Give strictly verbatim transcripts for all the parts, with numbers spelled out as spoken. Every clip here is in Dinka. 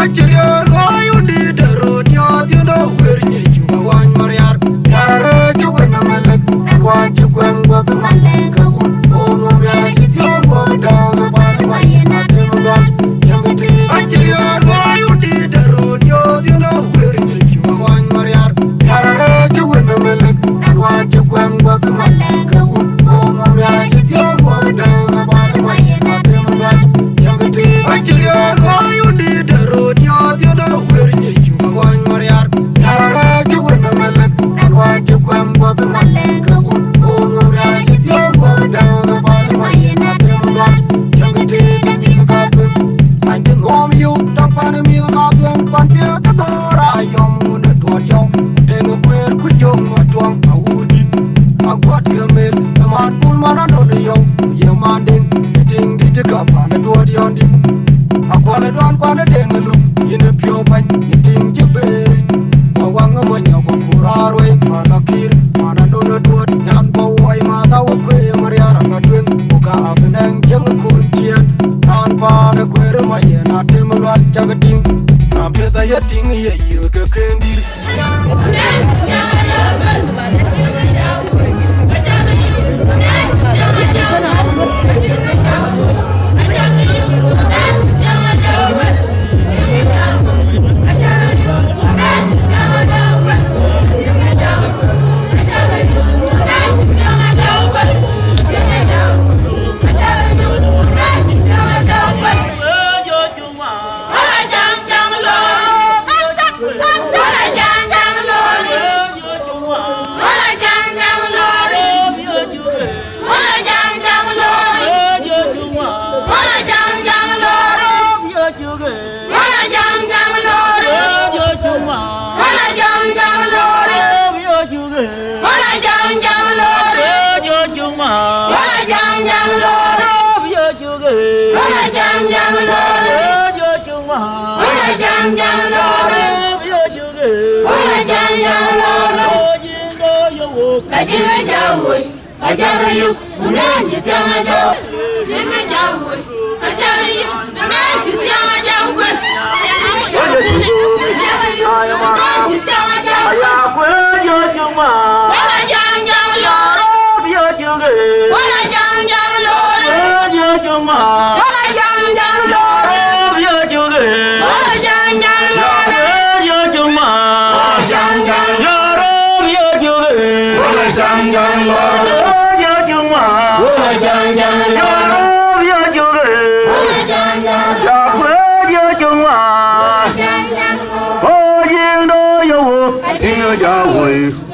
Acï riɔ̈ɔ̈r ɣɔɔc wundït ë röt yɔ̈ɔ̈th, yïn ë wër nyec cuk awany Mariar. Yarare cuk ë nɔm ë lëk, ɛn wään cï kuɛm guɔ̈p ë malɛŋ ke wun. Boom ë riac cï thiɔ̈k guɔ̈p dɔ̈ɔ̈k ë pal ma yen atem lual. Cäk tïït acï riɔ̈ɔ̈r ɣɔɔc wundït ë röt yɔ̈ɔ̈th, yïn ë wër nyec cuk awany Mariar. Yarare cuk ë nɔm ë lëk, ɛn wään cï kuɛm guɔ̈p ë malɛŋ ke wun. Boom ë riac cï thiɔ̈k guɔ̈p dɔ̈ɔ̈k ë pal ma yen atem lual. Cäk tïït acï riɔ̈ɔ̈r ɣɔɔc wundït ë röt yɔ̈ɔ̈th, yïn ë wër nyec cuk awany Mariar. Yarare cuk ë nɔm ë lëk, ɛn wään cï kuɛm guɔ̈p ë malɛŋ ke wun. Boom ë riac cï thiɔ̈k guɔ̈p dɔ̈ɔ̈k ë pal ma yen atem lual. Cäk tïït ë mïth ka tueŋ. Acï nuɔɔm yök tɔŋ pan ë mïth ka tueŋ, pan piɛth ë thɔɔr ayɔm wun ë duɔt yɔu. Deŋ ë kueer ku jök ma tuɔŋ awudït. Aguɔt ke mel ë man pul man adol yɔu. Ye man deŋ ë tiŋ dït ë ka pan ë duɔt yɔn dït. Akuɔl ë duan kuan ë deŋ ë luk, yïn ë piɔ̈u bäny, yïn tiŋ cï beer. Ku waŋ ë mony aku ku raar wei, man akïr, man adol ë duɔt. Nyan bɔ̈ wuɔi ma dhau ë kueer Mariar ë la tueŋ. Ku ka abï nɛŋ cieŋ ë kun ciëën. Raan paan ë kueer ë ma yen atem lual cak tïŋ. Raan piɛth aye tïŋ ye yïr ke kën dïr.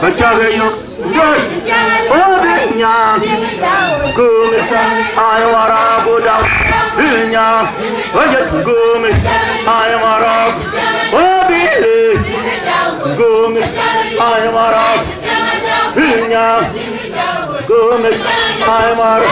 Ka cak e yök. Obi nyan, kumi ay wara budam. Bi nyan, oye kumi ay wara. Obi kumi ay wara. Bi nyan, kumi ay wara.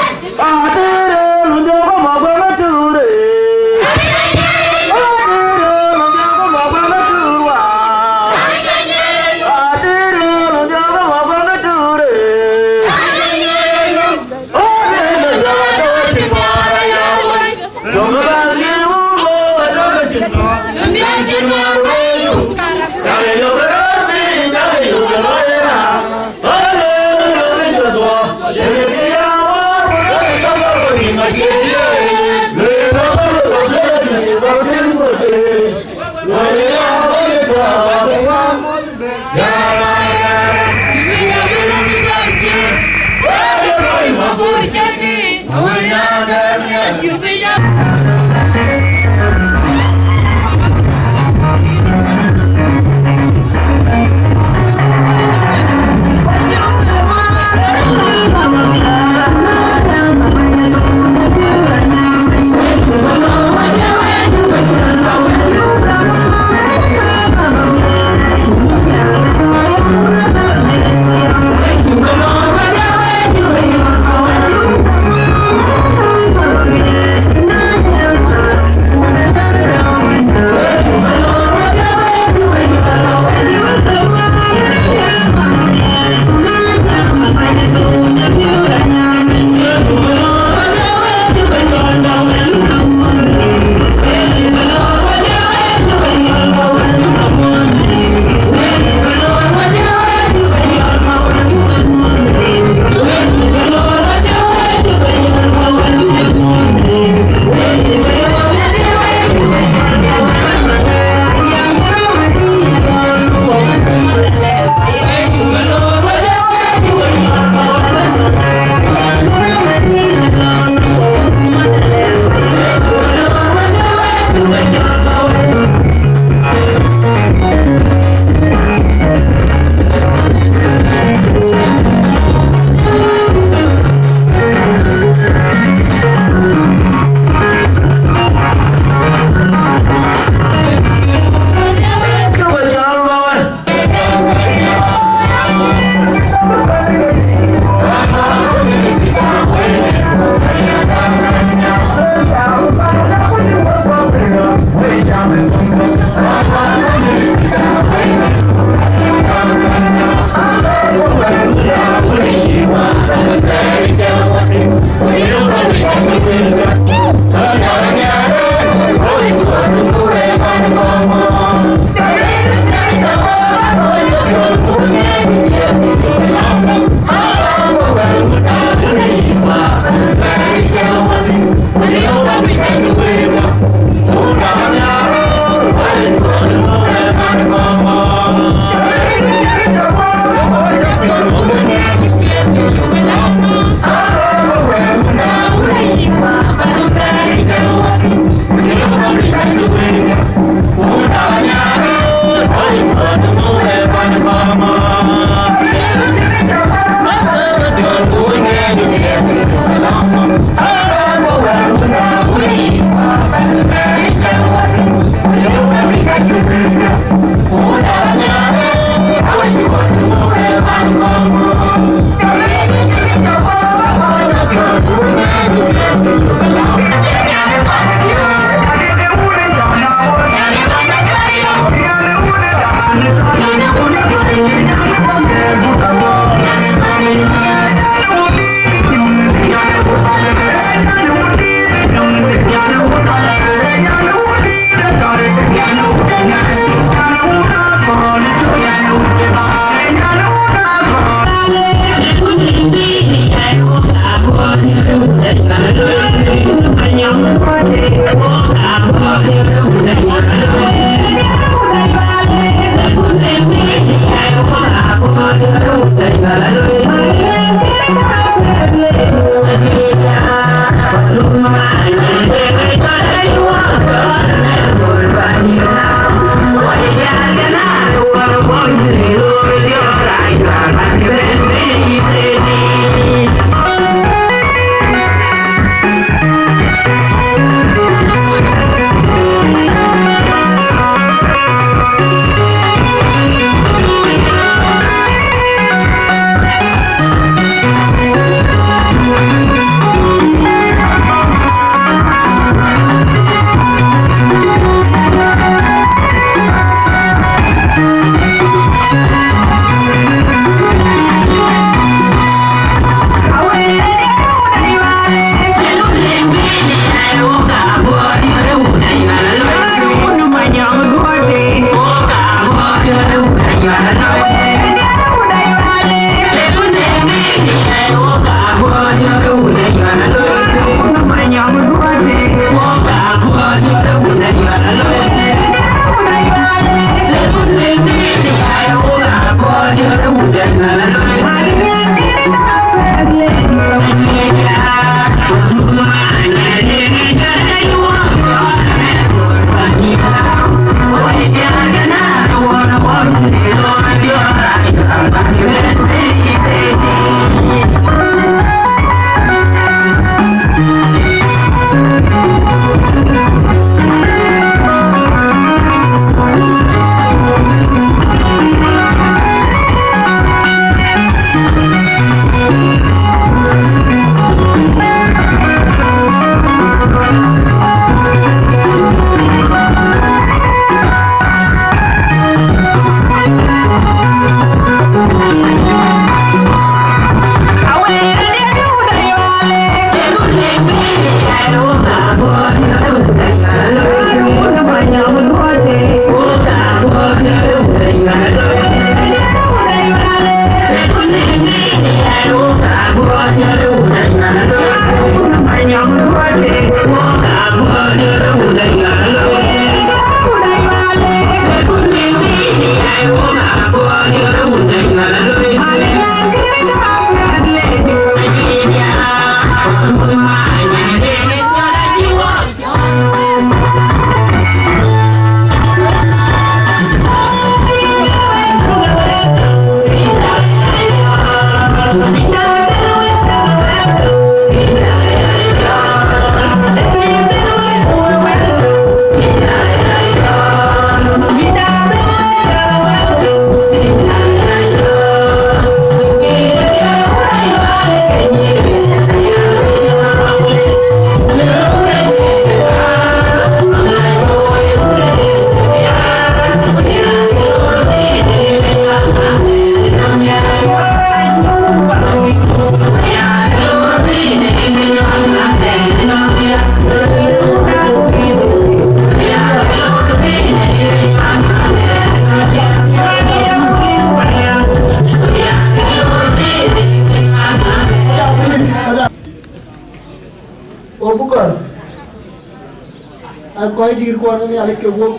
Dït kuɔn ë Nhialic ke guöp,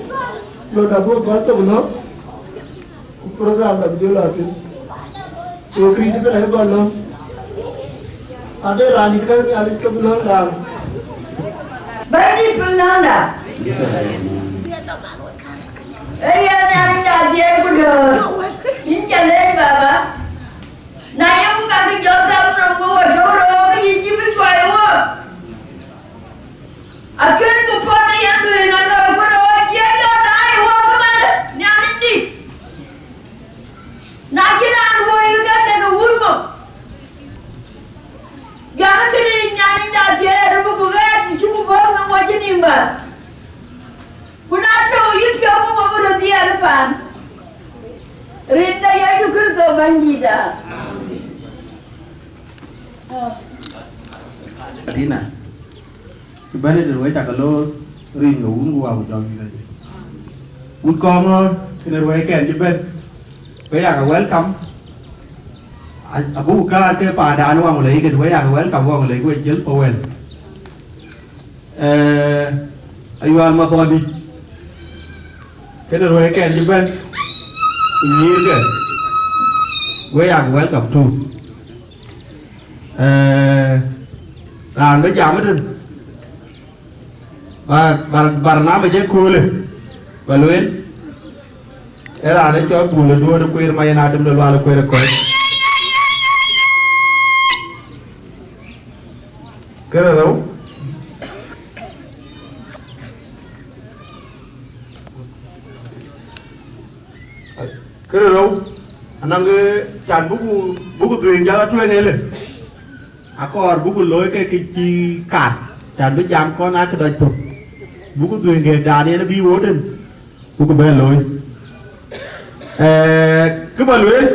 londa bï gɔl thok lɔ̈ŋ, ku program da bï jɔ lɔ thïn. So Kërïth ëbɛ̈n ayï gɔl lɔ̈ŋ. Ade raan dït ke Nhialic ke bï lɔ̈ŋ daal. Bɛ̈nydït piŋ nɔ̈ɔ̈nda. Ee yen Nhialic da thiëëc ku döör. Yïn ca leec, Baba. Na ye ku ka kë jɔ tham nɔm ku we tɔ̈u röör, ke yï cï bï cuai wok. Akën ku puɔth ë yen dhuëëŋ alɔi ku röör cie jɔ daai wok ëmënë, Nhialic dït. Na cïn raan woi ke dek ë wur mɔ̈k. Yak kënë Nhialic da thiëëc ë bï ku ɣɛɛt cï ku bɔ̈ ŋa wɔ cï nïm bä. Ku na tɔ̈u yïpiɔ̈u, ku wɔ bï röt dhiɛl paan. Rin de Yecu Kërtho Bɛ̈nydïïtda. Dina, cï bɛ̈n ë tënë wek cakë loor, rin ke Wun ku Wä ku Jɔŋdït Lajik. Wut Kɔŋɔ̈ɔ̈r, kënë ruɛɛckɛn cï bɛ̈n, wek yakë welcome. A- abuk kaar ke paandan waŋ lei kën, wek yakë welcome waŋ lei, wek jël pa wɛl. Eh, Ayual Mathɔɔdït, kënë ruɛɛckɛn cï bɛ̈n, ku nyïïrkɛn, wek yakë welcome too. Eh, raan bï jam ëtën, Bar- bar- barnamij ëköölë, ba lueel, ee raan ë cɔl Bul ë Duɔ̈ɔ̈t ë Kueer Mayen Atem de Lual ë Kueer ë Kɔc. Kërë rou, kërë rou, anɔŋ kë can buku, buku dhuëëŋ jal atueŋ ëlë. Akɔɔr buku looi ke kë cï kaat, can bï jam kɔn aa kë dɔc thök. Buku dhuëëŋ ke daan yen bï wot en, buku bɛ looi. Eh, kë ba lueel,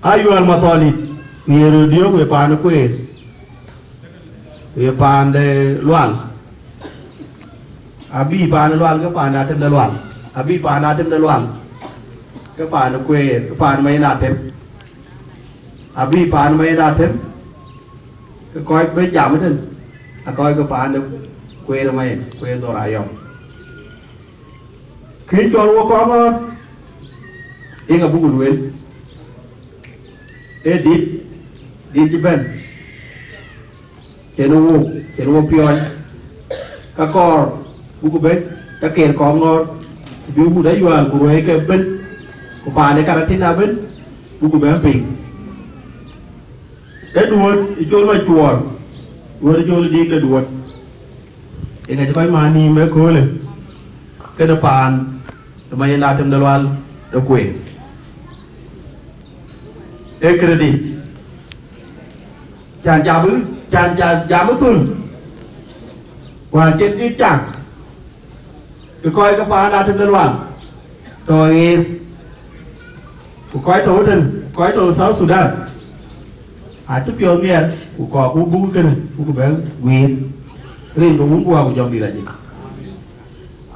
Ayual Mathɔɔdït, ku ye röt diöök, ku ye paan ë Kueer, ku ye paan de Lual. Abï paan ë Lual ke paan de Atem de Lual. Abï paan de Atem de Lual ke paan ë Kueer, ke paan Mayen Atem. Abï paan Mayen Atem, ke kɔc bï jam ëtën, aa kɔc ke paan de Kueer Mayen, Kueer Dhorayɔm. Kë cɔl wok Kɔŋɔ̈ɔ̈r, yen abuk lueel, ee dït, dït cï bɛ̈n, cïn wok, cïn wok piɔ̈ɔ̈ny, ka kɔɔr buk bɛ̈n, ka ker Kɔŋɔ̈ɔ̈r, bï wut Ayual ku ruɛɛi ke bɛ̈n, ku paan ë Karatina bɛ̈n, buk bɛ̈n piny. Ee Duɔ̈t ë col Macuɔɔr, Duɔ̈t ë col ë Diik de Duɔ̈t. Yen acï kɔc maan nïïm ëköölë, kënë paan ë Mayen Atem de Lual de Kueer. Ee credit. Can jam, can jam, jam ë thöl. Wään cïn dït can. Kë kɔc ke paan Atem de Lual tɔ̈ ɣeer, ku kɔc tɔ̈ ëtën, kɔc tɔ̈ South Sudan, acï piɔ̈ɔ̈th miɛt, ku kɔɔr ku buk kënë, buk bɛ̈n guiir, rin ke Wun ku Wä ku Jɔŋdït Lajik.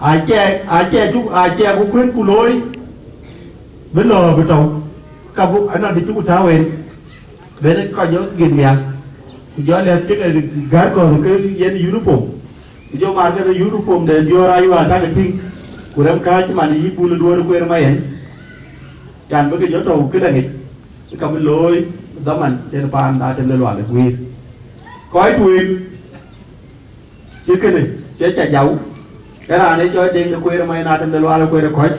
Acie, acie cuk, acie ku kuën ku looi, bï lɔ bï tɔ̈u, ka buk anɔŋ dï cuk tääu en. Bɛ̈n kɔc jɔ git nhial, ku jɔ lɛ̈k cï ke gär kɔ̈th ke yen uniform, ku jɔ mar ke uniform de diöör Ayual tak tïŋ, ku rem kääc man yï Bul Duɔ̈ɔ̈t Kueer Mayen, can bï ke jɔ tɔ̈u këdäŋ yic, ka bï looi dhaman cïn paan Atem de Lual guiir. Kɔc tueŋ, cï kënë, cï ca jau, ke raan ë cɔl Deŋ de Kueer Mayen Atem de Lual Kueer Kɔc.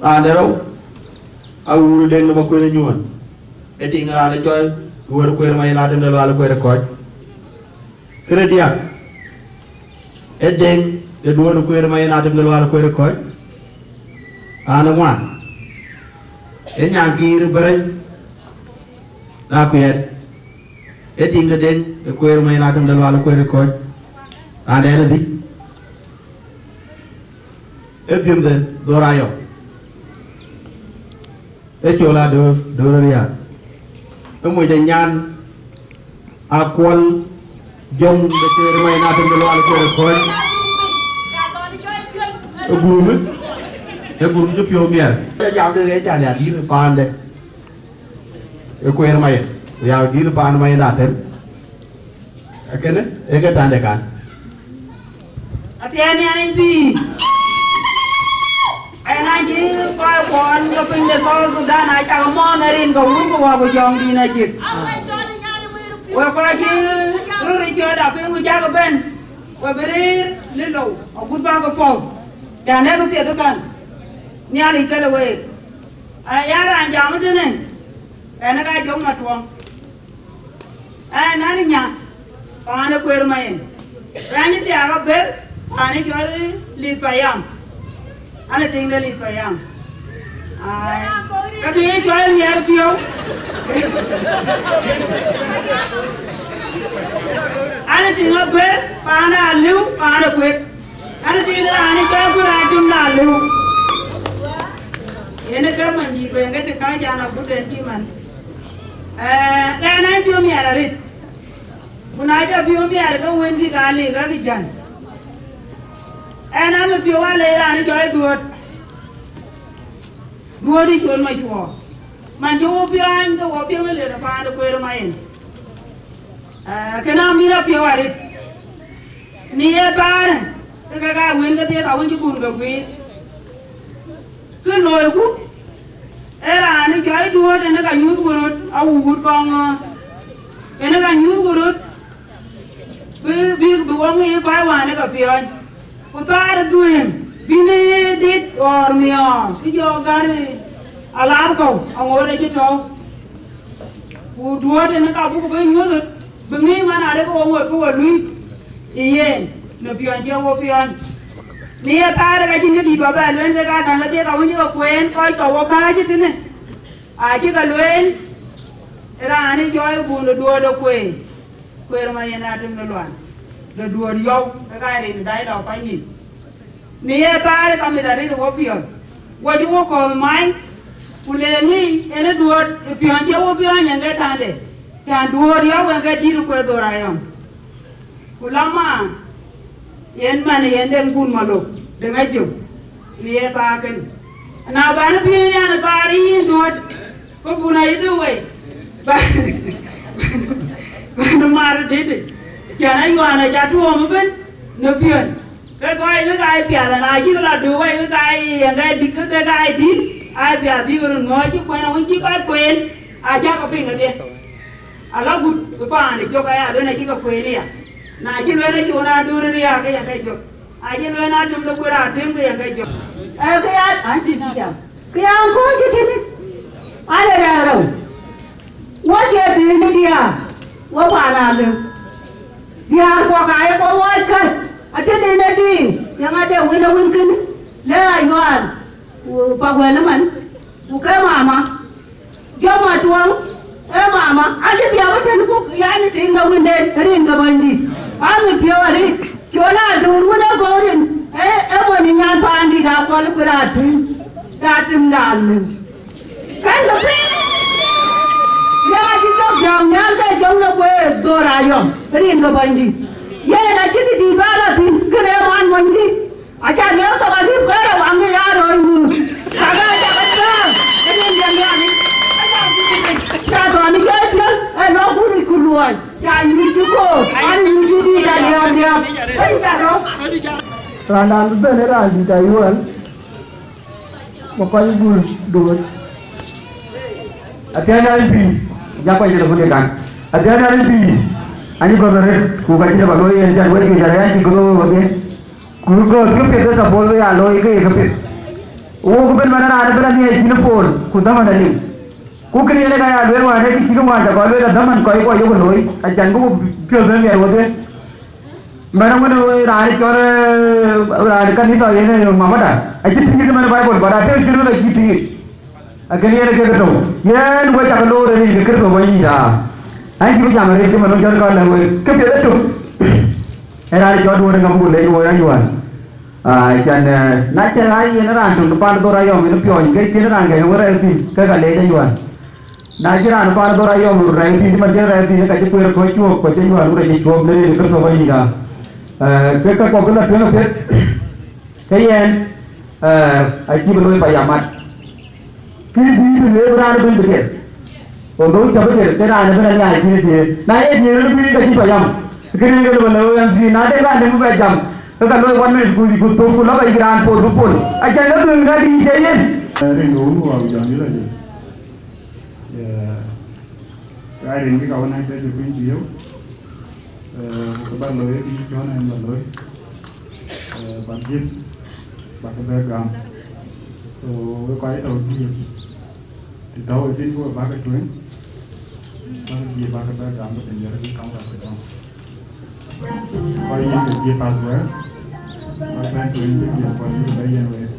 Raan de rou, Awuur Deŋ de Makuën Nyuɔɔn, ë tiŋ raan ë cɔl Duɔ̈ɔ̈t Kueer Mayen Atem de Lual Kueer Kɔc. Kënë diäk, ë Deŋ de Duɔ̈ɔ̈t Kueer Mayen Atem de Lual Kueer Kɔc. Raan ë ŋuan, ë Nyankïïr Bɛ̈rɛ̈ny, na kuɛɛt, ë tiŋ de Deŋ de Kueer Mayen Atem de Lual Kueer Kɔc. Raan de ë dhïc, ë Dhiëmdhe Dhorayɔm, ë col Adoor, Adoor Riääk, ë moc de nyan Akuɔl Jɔŋ de Kueer Mayen Atem de Lual Kueer Kɔc. Ë guum, ë guum cï piɔ̈u miɛt. Ë jam de ë can ya dït paande, ë Kueer Mayen, ya dït paan Mayen Atem. Kënë ee ke tande kan. Athiɛɛn ë bï. Ëna cï kɔc kuɔn ke piny de South Sudan acak mɔɔn ë rin ke wun ku wä ku jɔŋdïn acït. We kɔc cï röt ë ciöt apiŋ ku cak bɛ̈n, we bï rëër në lou agut bä ke pɔ̈u. Cän ë ke piɛth ë kan. Nhialic kele week. Aya raan jam tënë, ënë ka jɔŋ ma tuɔŋ. Ënɔn nya, paan ë kueer ma yen. Rɛ̈ny thiaak abël, paan ë cɔl Lith Payam. An ë tiŋ de Lith Payam. Ai, ka kë ye cɔl nhiɛɛr piɔ̈u. An ë tiŋ abël, paan ë aliu, paan ë kuek. An ë tiŋ de raan ë cɔl ku raan cïm de aliu. Yen ë ke many dït wëŋ ke të ka jan agut en cï man. Ee, ɣɛn an, piɔ̈u miɛt arëët. Ku na jɔ piɔ̈u miɛt, ke wëndït aa lik, ke jäl. Ɣɛn an, piɔ̈u aa le raan jɔ ë duööt. Duööt ë col macuɔɔr. Man cï wo piɔ̈ɔ̈ny, ke wo piɔ̈u ë le raan de kueer ma yen. Ee, kënë amïth apiɔ̈u arëët. Në ye thaarë, ke ka ka wën kedhie ka wën cï bun ke guiir. Kë loiku, ee raan ë cɔl duööt, ënë ka nyuuthku röt, awuut kɔŋ ɣöö, ënë ka nyuuthku röt, bï, bï, bï wɔ ŋic kɔc wään ë ke piɔ̈ɔ̈ny. Ku thaar ë dhuëëŋ, bï në dit ɣɔɔr miɔɔr, cï jɔ gär ë alap kɔ̈u, aŋoot acï tɔ̈u. Ku duööt ënë ka buk bï nyuöth, bï ŋic man arëk wo ŋot bï wo luui ë yen, në piɔ̈ɔ̈ny cï wo piɔ̈ɔ̈ny. Në ye thaar ka cïn këdït bä bɛ lueel kek aa, tɛ̈n kedhie ka wën cï ke kueen kɔc tɔ̈ wo kääc tënë, acï ke lueel, raan ë jɔɔc bun ë duööt ë kueen, kueer ma yen aa tim de luan, de duööt yɔu, ke ka rin dai lɔ kɔc nïm. Në ye thaar ka mit arëët ë wo piɔ̈ɔ̈ny, wo cï wo kɔ̈ɔ̈th mai, ku le ŋic en ë duööt ë piɔ̈ɔ̈ny cï wo piɔ̈ɔ̈ny en ke tande, cän duööt yɔu en ke dït ë kueer dhor ayɔ̈m. Ku la maan, yen man yen deŋ kun malok, deŋ ajök, në ye thaar kënë. Na bän piɔ̈ɔ̈ny an, thaar yïn duööt, ku bun ayï du wei, bän, bän mar dïtë, cän ayuan aca tuɔɔm ëbën në piɔ̈ɔ̈ny. Ke kɔc ke ka ye piath, na cï ke la döök wei, ke ka ye yɛn ke dït, ke ke ka ye dït, aa piath bïk röt ŋɔ̈ɔ̈c cï kuɛn awën cï kɔc kueen, aa cäk ke piŋ kedhie. Ala gut bï paan ë jök aya lueel acï ke kueen aya. Na cï lueel acï ɣön aa döör ë riääk ke yɛn ke jök. Acï lueel aa tëm de kueer aa tëm ke yɛn ke jök. Ee, ke ya, an, cï cï jam. Ke ya ŋ kɔ̈ɔ̈c cï tënë. Alë rɛ̈ɛ̈r rou. Wo cie thiëëc në diäär, wo paan aa lëu. Diäär kuɔ ka ye kɔc wuɔɔc kën, acï dïn ë dïïr, yeŋa de wën ë wën kënë, le ayuaan, ku Paguɛl ëmën, ku ke mama, jɔ Matuɔŋ, ee mama, acï dhiau ëtën ku, yani, tiiŋ de wënden, rin ke Bɛ̈nydït, aŋic piɔ̈u arëët, col aa döör wën ë gɔ̈ɔ̈r rin, ee, ee mony ë nyan paandït aa kuɔl ë kuël aa tïŋ, aa tim de alëu. Kɛ̈nkë piny, yen acï cök jɔ̈ɔ̈k nhial ke cök në kueer dhor ayɔ̈m, rin ke Bɛ̈nydït. Yen acï këdït bä lɔ thïn, kënë ë man monydït. Aca liɛu thok adït kueer ë waŋ ë ya rööc wun. Ka bä aca ke tääu, ë rin de Nhialic. Aca thɔn ë jɔ piɔ̈l, ë lɔ kuur ku luɔi. Ca nyuc cï koor, an nyuc cï dït aliɔp liɔp. Ë ca rɔ̈u. Raandan bï bɛ̈n ë raan dït ayuɔ̈ɔ̈n. Ku kɔc gul duööt. Athiɛɛn aa pïïr, jak kɔc telephone kan. Athiɛɛn aa pïïr, anyï gɔ̈th arëët, ku ka cïn ë bä looi yen, cän wël kë cä rɛ̈ɛ̈c cï gɔ̈th wël wël. Ku gɔ̈th kë piɛth ë suppose bï ya looi ke ye kë piɛth. Wok bën man raan ëbën aŋiɛc cïn ë pol, ku dhaman aliu. Ku kënë yen ë ka ya lueel wään, ee kë cï kë wään cä kɔc lueel, adhaman kɔc kuɔ yok looi, acan bï ku piɔ̈ɔ̈th bï miɛt wodhie. Mɛn wën raan cɔl, eh, raan kanitha yen, eh, Mamada, acï pïïr mɛn Bible, but atëë cï röt acï pïïr. Akën yen ke tɔ̈u. Yen we cak loor rin ke Kërtho Bɛ̈nydït aa. An cï bï jam arëët cï man cɔl ka lɛ̈k we. Kë piɛth ëtök. Ee raan cɔl duööt ŋa buk leec wo ayuan. Aa, can, eh, na cɛ ɣaac yen raan töŋ de pan dhor ayɔm yen piɔɔny, ke cïn raan kɛ̈k we rɛɛr thïn, ke ka leec ayuan. Na cï raan pan dhor ayɔm rɛɛr thïn, cï man cï rɛɛr thïn, ka cï kueer kɔc cuɔɔk, kɔc cï yuan ku rɛc cuɔɔk në rin Kërtho Bɛ̈nydït aa. Eh, ke ka kɔ̈k ke la tueŋ apiɛth, ke yɛn, eh, acï bï looi payam mat. Kï bï bï leep raan ëbën bï tiɛt. Although cä bï tiɛt, ke raan ëbën anyaai cïn ë tiëër. Na ye tiëër ëbën ka cï payam. Kënë ke lëu ba lëu M C, na de raan de bï bɛ jam, ke ka loi one minute ku, ku thök, ku lɔ ba yïk raan pol bï pol. Acan ke dhuëëŋ ka dïït ë yen. Rin ke wun ku wak jam yï la jël. Rin ke ka wën aa tëde piny cï yök. Ku ke ba loi ke yï cɔn en ba loi. Ba gift ba ke bɛ gam. So we kɔc tɔ̈ gift. Të tɔ̈u ë thïn ku bäk ke tueŋ, bäk ke jiëë, bäk ke bɛ̈k gam ke piny, yɛn ke kaŋ bäk ke dɔm. Kɔc yïn ke jiëë password, bäk bɛ̈n tueŋ ke jiëë kɔc yïn ke bɛ̈ yen wek.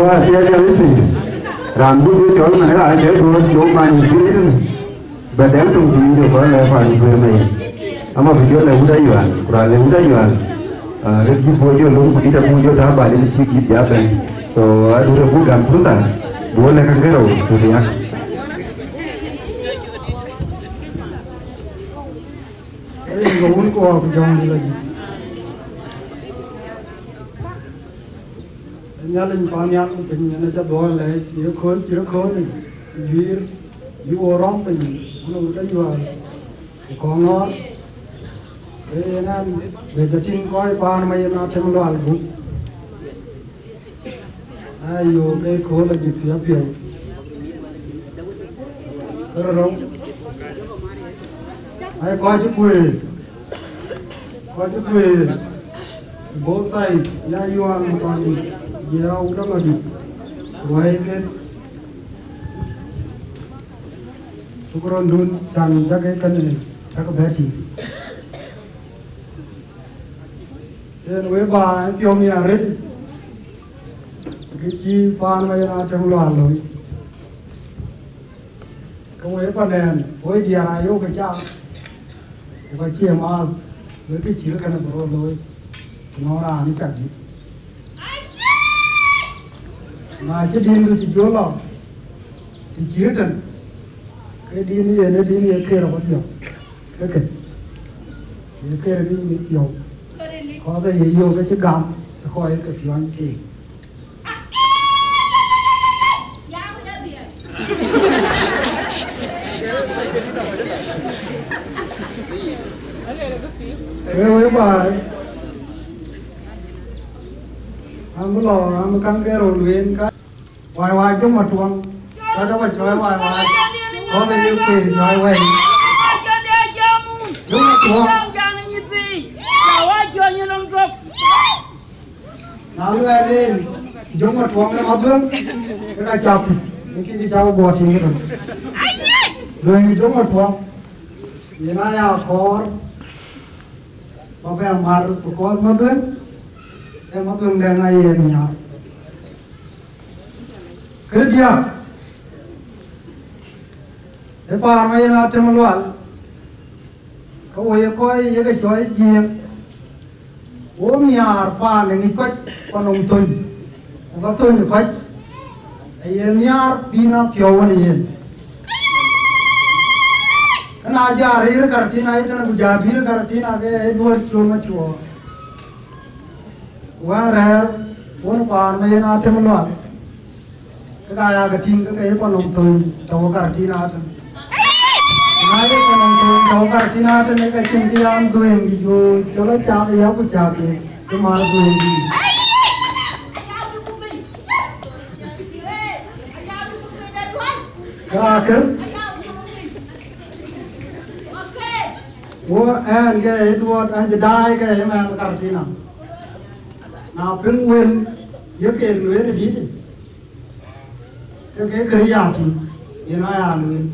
Wa sia jam ipi. Ram du du chol man ra je du du man ipi. Ba dem tum ji jo ba le pa ni be me. Ama bi jo le wuda yuan, kura le wuda yuan. Ah, re ji bo jo lu ku ita bu jo ta ba ni ji ji ja ben. So, a du re bu gam pusa. Bo le ka gero, ku ya. Rin ko wun ko wa ku jam di la ji. Nhialic pan nhial ku piny en aca dhuɔl lɛɛc, ye kööl cï röt kööl, juiir, bï wo rɔm piny, ku lok ke yuɔɔr, ku kɔŋ ŋɔɔr. Ke yen an, bɛ jɔ tïŋ kɔc paan ma yen atem lual gup. Ayo, ke kööl ajïth piɔ̈piɔ̈u. Ke rou. Ai kɔc cï kuëër. Kɔc cï kuëër both side, ya Yuan Matɔn, ya Wudä Madït, ruäi ken, shukran dun, can jakë kënë, jakë bɛ tïŋ. Yen wek ba ë piɔ̈u nhiaar arëët, kë cï paan ma yen atem lual looi. Ke wek panɛɛn, wek diɛɛr aa yok ke cak, ku ka cie maath, wek kë cït kënë bï rɔt looi, të nɔŋ raan ë cak dït. Na cï din kë cï jɔ lɔ, të cït tën, ke din yen ë din ye ker ɣöt yök, ke ke, ye ker bï nyic yök, kɔ̈th ë ye yök ke cï gam, ë kɔc ke piɔ̈ny keek. Ee, wek baai, an bï lɔ, an bï käŋ ke röt lueel ka. Wai wai, Jɔŋ Matuɔŋ, ka jɔ wa cɔɔi wai wai, kɔn ke ye kueer cɔɔi wɛi. Jɔŋ Matuɔŋ. Na luɛɛl en, Jɔŋ Matuɔŋ ë Madhuëŋ, ke ka cak piny, ke kï cak guɔ tïŋ këtök. Luɛɛl Jɔŋ Matuɔŋ, yen aya kɔɔr, ba bɛ mar, ku kɔɔr Madhuëŋ, ke Madhuëŋ dɛŋ aye nhiaar. Kërë diäk, ë paan ma yen atem lual, ke wo ye kɔc ye ke cɔɔi Jiëëŋ, wo nhiaar paan ë ŋic kɔc, ku nɔm thöny, ku ka thöny ë kɔc, aye nhiaar bï na piɔ̈u wën yen. Kënë aja rëër Karatina ëtënë, ku ja duiir Karatina ke ë duɔ̈ɔ̈r cuɔ̈ɔ̈ŋ acuɔɔr. Wën rɛ̈ɛ̈r wun paan ma yen atem lual, ke ka ya ke tïŋ ke ke ye panɔm thöny tɔ̈u Karatina tën. Na ye panɔm thöny tɔ̈u Karatina tën, ke cïn kë yan dhuëëŋ juöc, cɔl acak ya ku cak ye, ke mar dhuëëŋ dïït. Ke akër, wo ɛn ke Edward an cï daai ke ye mɛn Karatina. Na piŋ wël ye ke lueel ë dït, ke ke kërë ya tïŋ, yen aya lueel.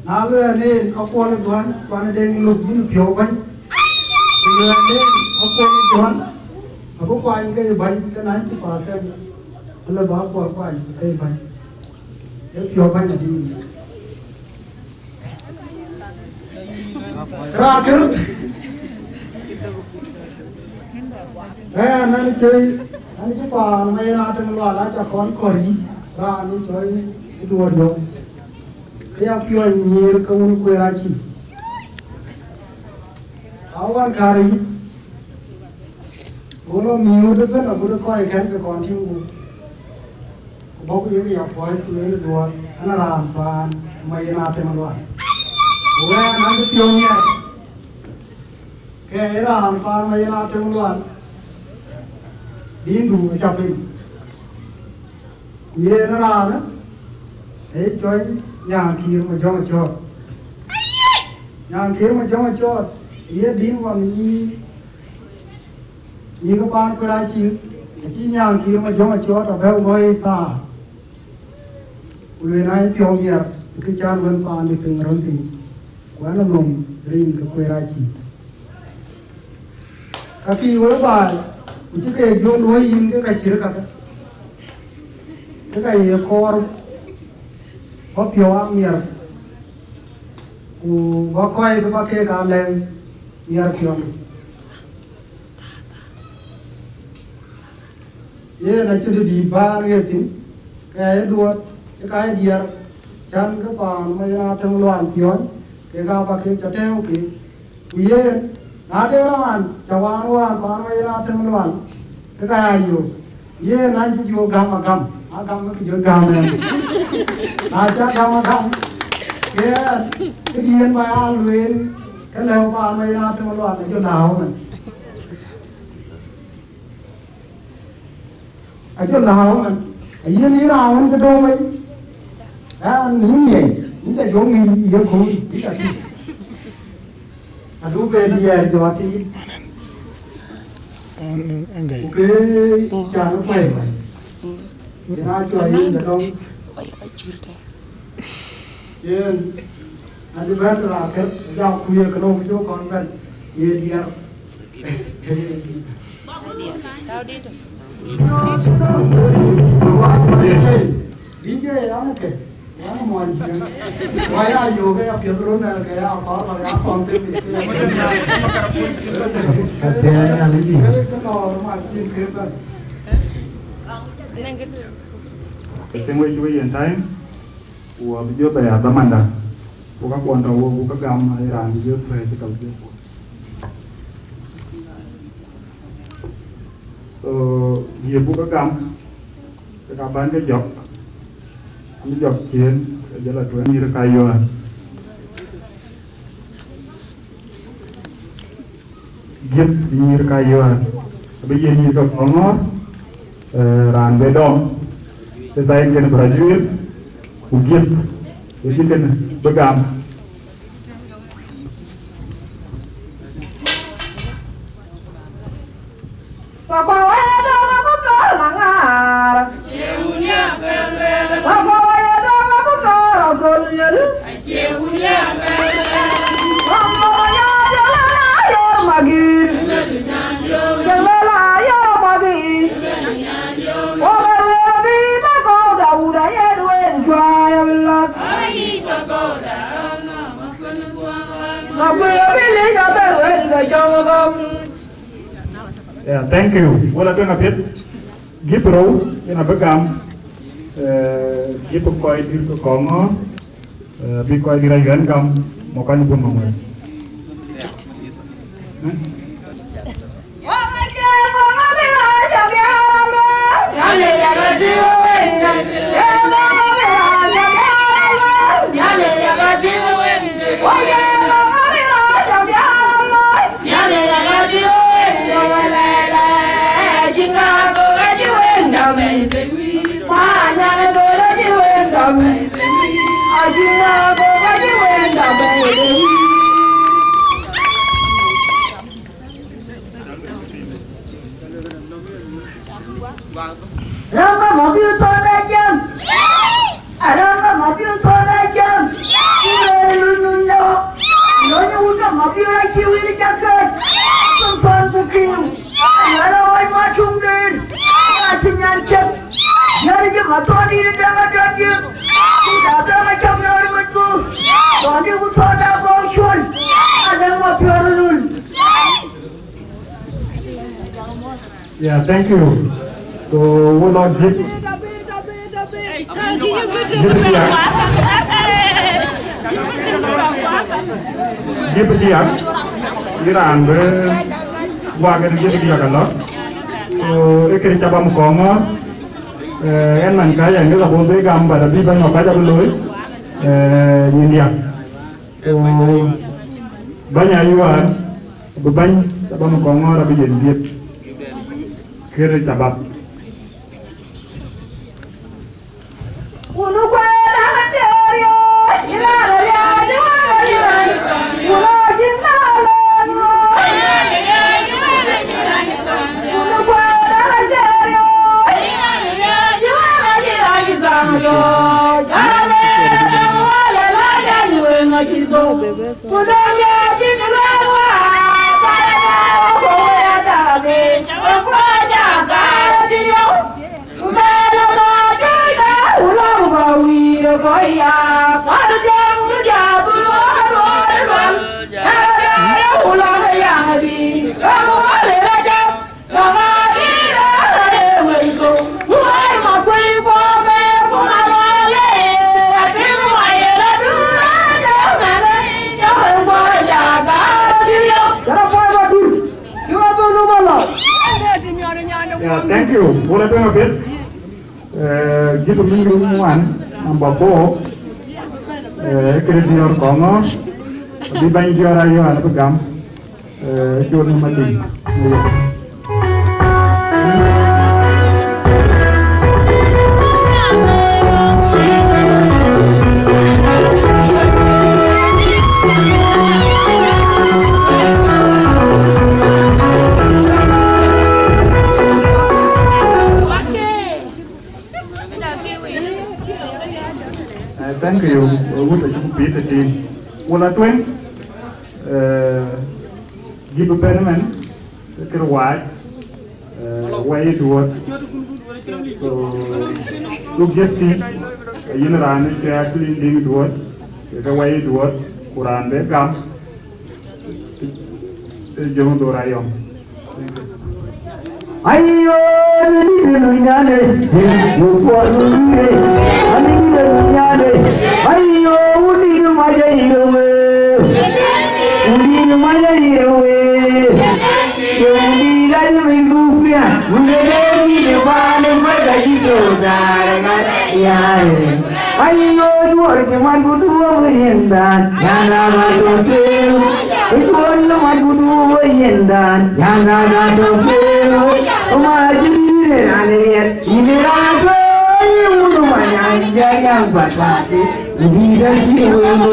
Na luɛɛl en, ka Kuɔl ë Duɔ̈n, kuan ë Deŋ Luk yïn piɔ̈u bäny, ku luɛɛl en, ka Kuɔl ë Duɔ̈n, abï kuany ke ye bäny ke ninety percent, alë ba Kuɔl kuany ke ye bäny, ee piɔ̈u bäny adï. Rakër. Ë, nɛn cï, nɛn cï paan ma yen atem lual aca kɔn kɔ̈r yï, raan ë cɔl Eduɔɔt Yɔu. Ke ya piɔ̈ɔ̈ny nyïïr ke wun kueer acï. Awän kär yï. Go lɔ miööt ëbën agut ë kɔc kɛ̈n ke kɔn tïŋ gup. Ku bɔ̈ ku yek ya puɔ̈ɔ̈c ku lueel Duɔɔt, an, raan paan ma yen atem lual. Ku wɛ̈ɛ̈n an, bï piɔ̈u nhiɛɛr, ke ye raan paan ma yen atem lual, bï du ë ca piny. Ku yen raanë, ee cɔl Nyankïïr Majɔŋ Acɔɔt. Nyankïïr Majɔŋ Acɔɔt, ye din wan yï Yïk paan kueer acï, acï Nyankïïr Majɔŋ Acɔɔt abɛ̈u luɔi thaar, ku lueel, na ye piɔ̈u nhiɛɛr, kë can wën paandï piŋ röl piny, ku ɛn anhom rin ke kueer acï. Ka kï wëë baai, ku cï keek jɔ luɔ̈i yïn ke ka cït kakë. ke ka ye koor bä piɔ̈u amiɛr, ku bä kɔc ke bä keek aa lɛ̈ŋ miɛr piɔ̈n. Yen acïn të dït bä ɣet thïn, ke ye duɔ̈t, ke ka ye diɛɛr, cän ke paan Mayen Atem Lual piɔ̈n, kek aa bä kek cä tɛ̈ɛ̈u keek. Ku yen, na de raan cä wään wään paan Mayen Atem Lual, ke ka ya yöök. Yen an cï jɔ gam agam, agam ke jɔ gam ɛn. Na cä gam agam, ke ɛn, këdiën bä ya lueel, ke lɛ̈u paan Mayen Atem Lual, ke jɔ lääu ɛn. Acï lääu ëmën, ayïn yïn raan wën cï döŋ wei, an, yïn ŋiɛc, yïn ca jɔ ŋic ye kööl, yïn ca tïŋ. Adu ben diɛɛr jɔ tïŋ. Ku ke can kuɛɛi, yïn aa cɔl yïn ca döŋ. Yen, an cï bɛ̈n tënë akër, ë jam kuc ye kënou cï kɔn bɛ̈n, ye diɛɛr. D J, an ke, an muɔny jiëŋ. Wa ya yöök, ya piɛth run nɛn ke ya kɔɔr, ya kɔn thïn. Athiɛɛn, an cï. Kë lɔɔr ma cïn kë bɛ̈n. Ë thëŋ wec cï we yen time. Ku abï jɔ bɛ ya dhamanda, ku ka kuɔn tɔ wok, ku ka gam ai raan bï jɔ thuɛɛc ka bï jɔ kuɔn. So, ye buk ka gam, ke ka ban ke jɔk, an jɔk cien, ke jɔ la tuɛɛn nyïïr ka yɔ̈ɔ̈n. Giëp nyïïr ka yɔ̈ɔ̈n, abï yen nyïïr ka kɔŋɔ̈ɔ̈r, eh, raan bï dɔm, ë thaai kën bï rɔt juëër, ku giëp, ë cï kën bï gam. Yeah, thank you. Wala tueŋ apiɛth. Giëp rou, yen abï gam, eh, giëp kɔc dït ke kɔŋɔ̈ɔ̈r, eh, bï kɔc dït ayuɛn gam, mɔ̈k kɔc bun maŋuɛ̈ɛ̈n. Ramba mabiu thɔn da jam. Aramba mabiu thɔn da jam. Ule lunun lo. Loni wuka mabiu ra kiwi ri jakar. Tun thɔn bukiu. Yara wai ma tung den. Ati nyan kem. Yari je ma thɔn ri dama dɔt je. Ida dama cham na ri matu. Thɔn di ku thɔn da bɔ chun. Ada mabiu lunun. Yeah, thank you. So, we love gift. Gift diak. Gift diak. Iran be wagen gift diak a lot. So, ekere chabam kongo. Eh, en man kaya ngi la bombe gam bada bi ban ma kaja loy. Eh, nyin diak. So, banya yuan. Bï bɛ̈ny shabab kɔŋɔ̈ɔ̈r abï yen dhiëth, kërë shabab. Yeah, thank you. Wala tueŋ apiɛth. Eh, jitu min rum wan, number four. Eh, kiri dior kɔŋɔ. Bi bany dior ayo an bi gam. Eh, jol ni matin. Eh, thank you. Wut a cuk pit the team. Wala tueŋ. Eh, Jibu pɛn mɛn, kir wac, eh, wai duɔt. So, luk jet ti, eh, yin raan ë cɛ clean ding duɔt, ke wai duɔt, ku raan be gam, eh, jong dor ayɔm. Thank you. Ayo, ni de lunyane, yo kwa lunyane, ani de lunyane. Ayo, uni de maja iwe, uni de maja iwe. Yo, uni de maja iwe. Uni de ni de ba ni ba da ji do da ya. Ayo, duɔ̈r cï man ku duɔ̈r yendan, yana ba do piru. Duɔ̈r cï man ku duɔ̈r yendan, yana ba do piru. Ma jiri ne rani yet, ini rani to, ini unu ma nyan jaya batati. Ini dan cï wëu.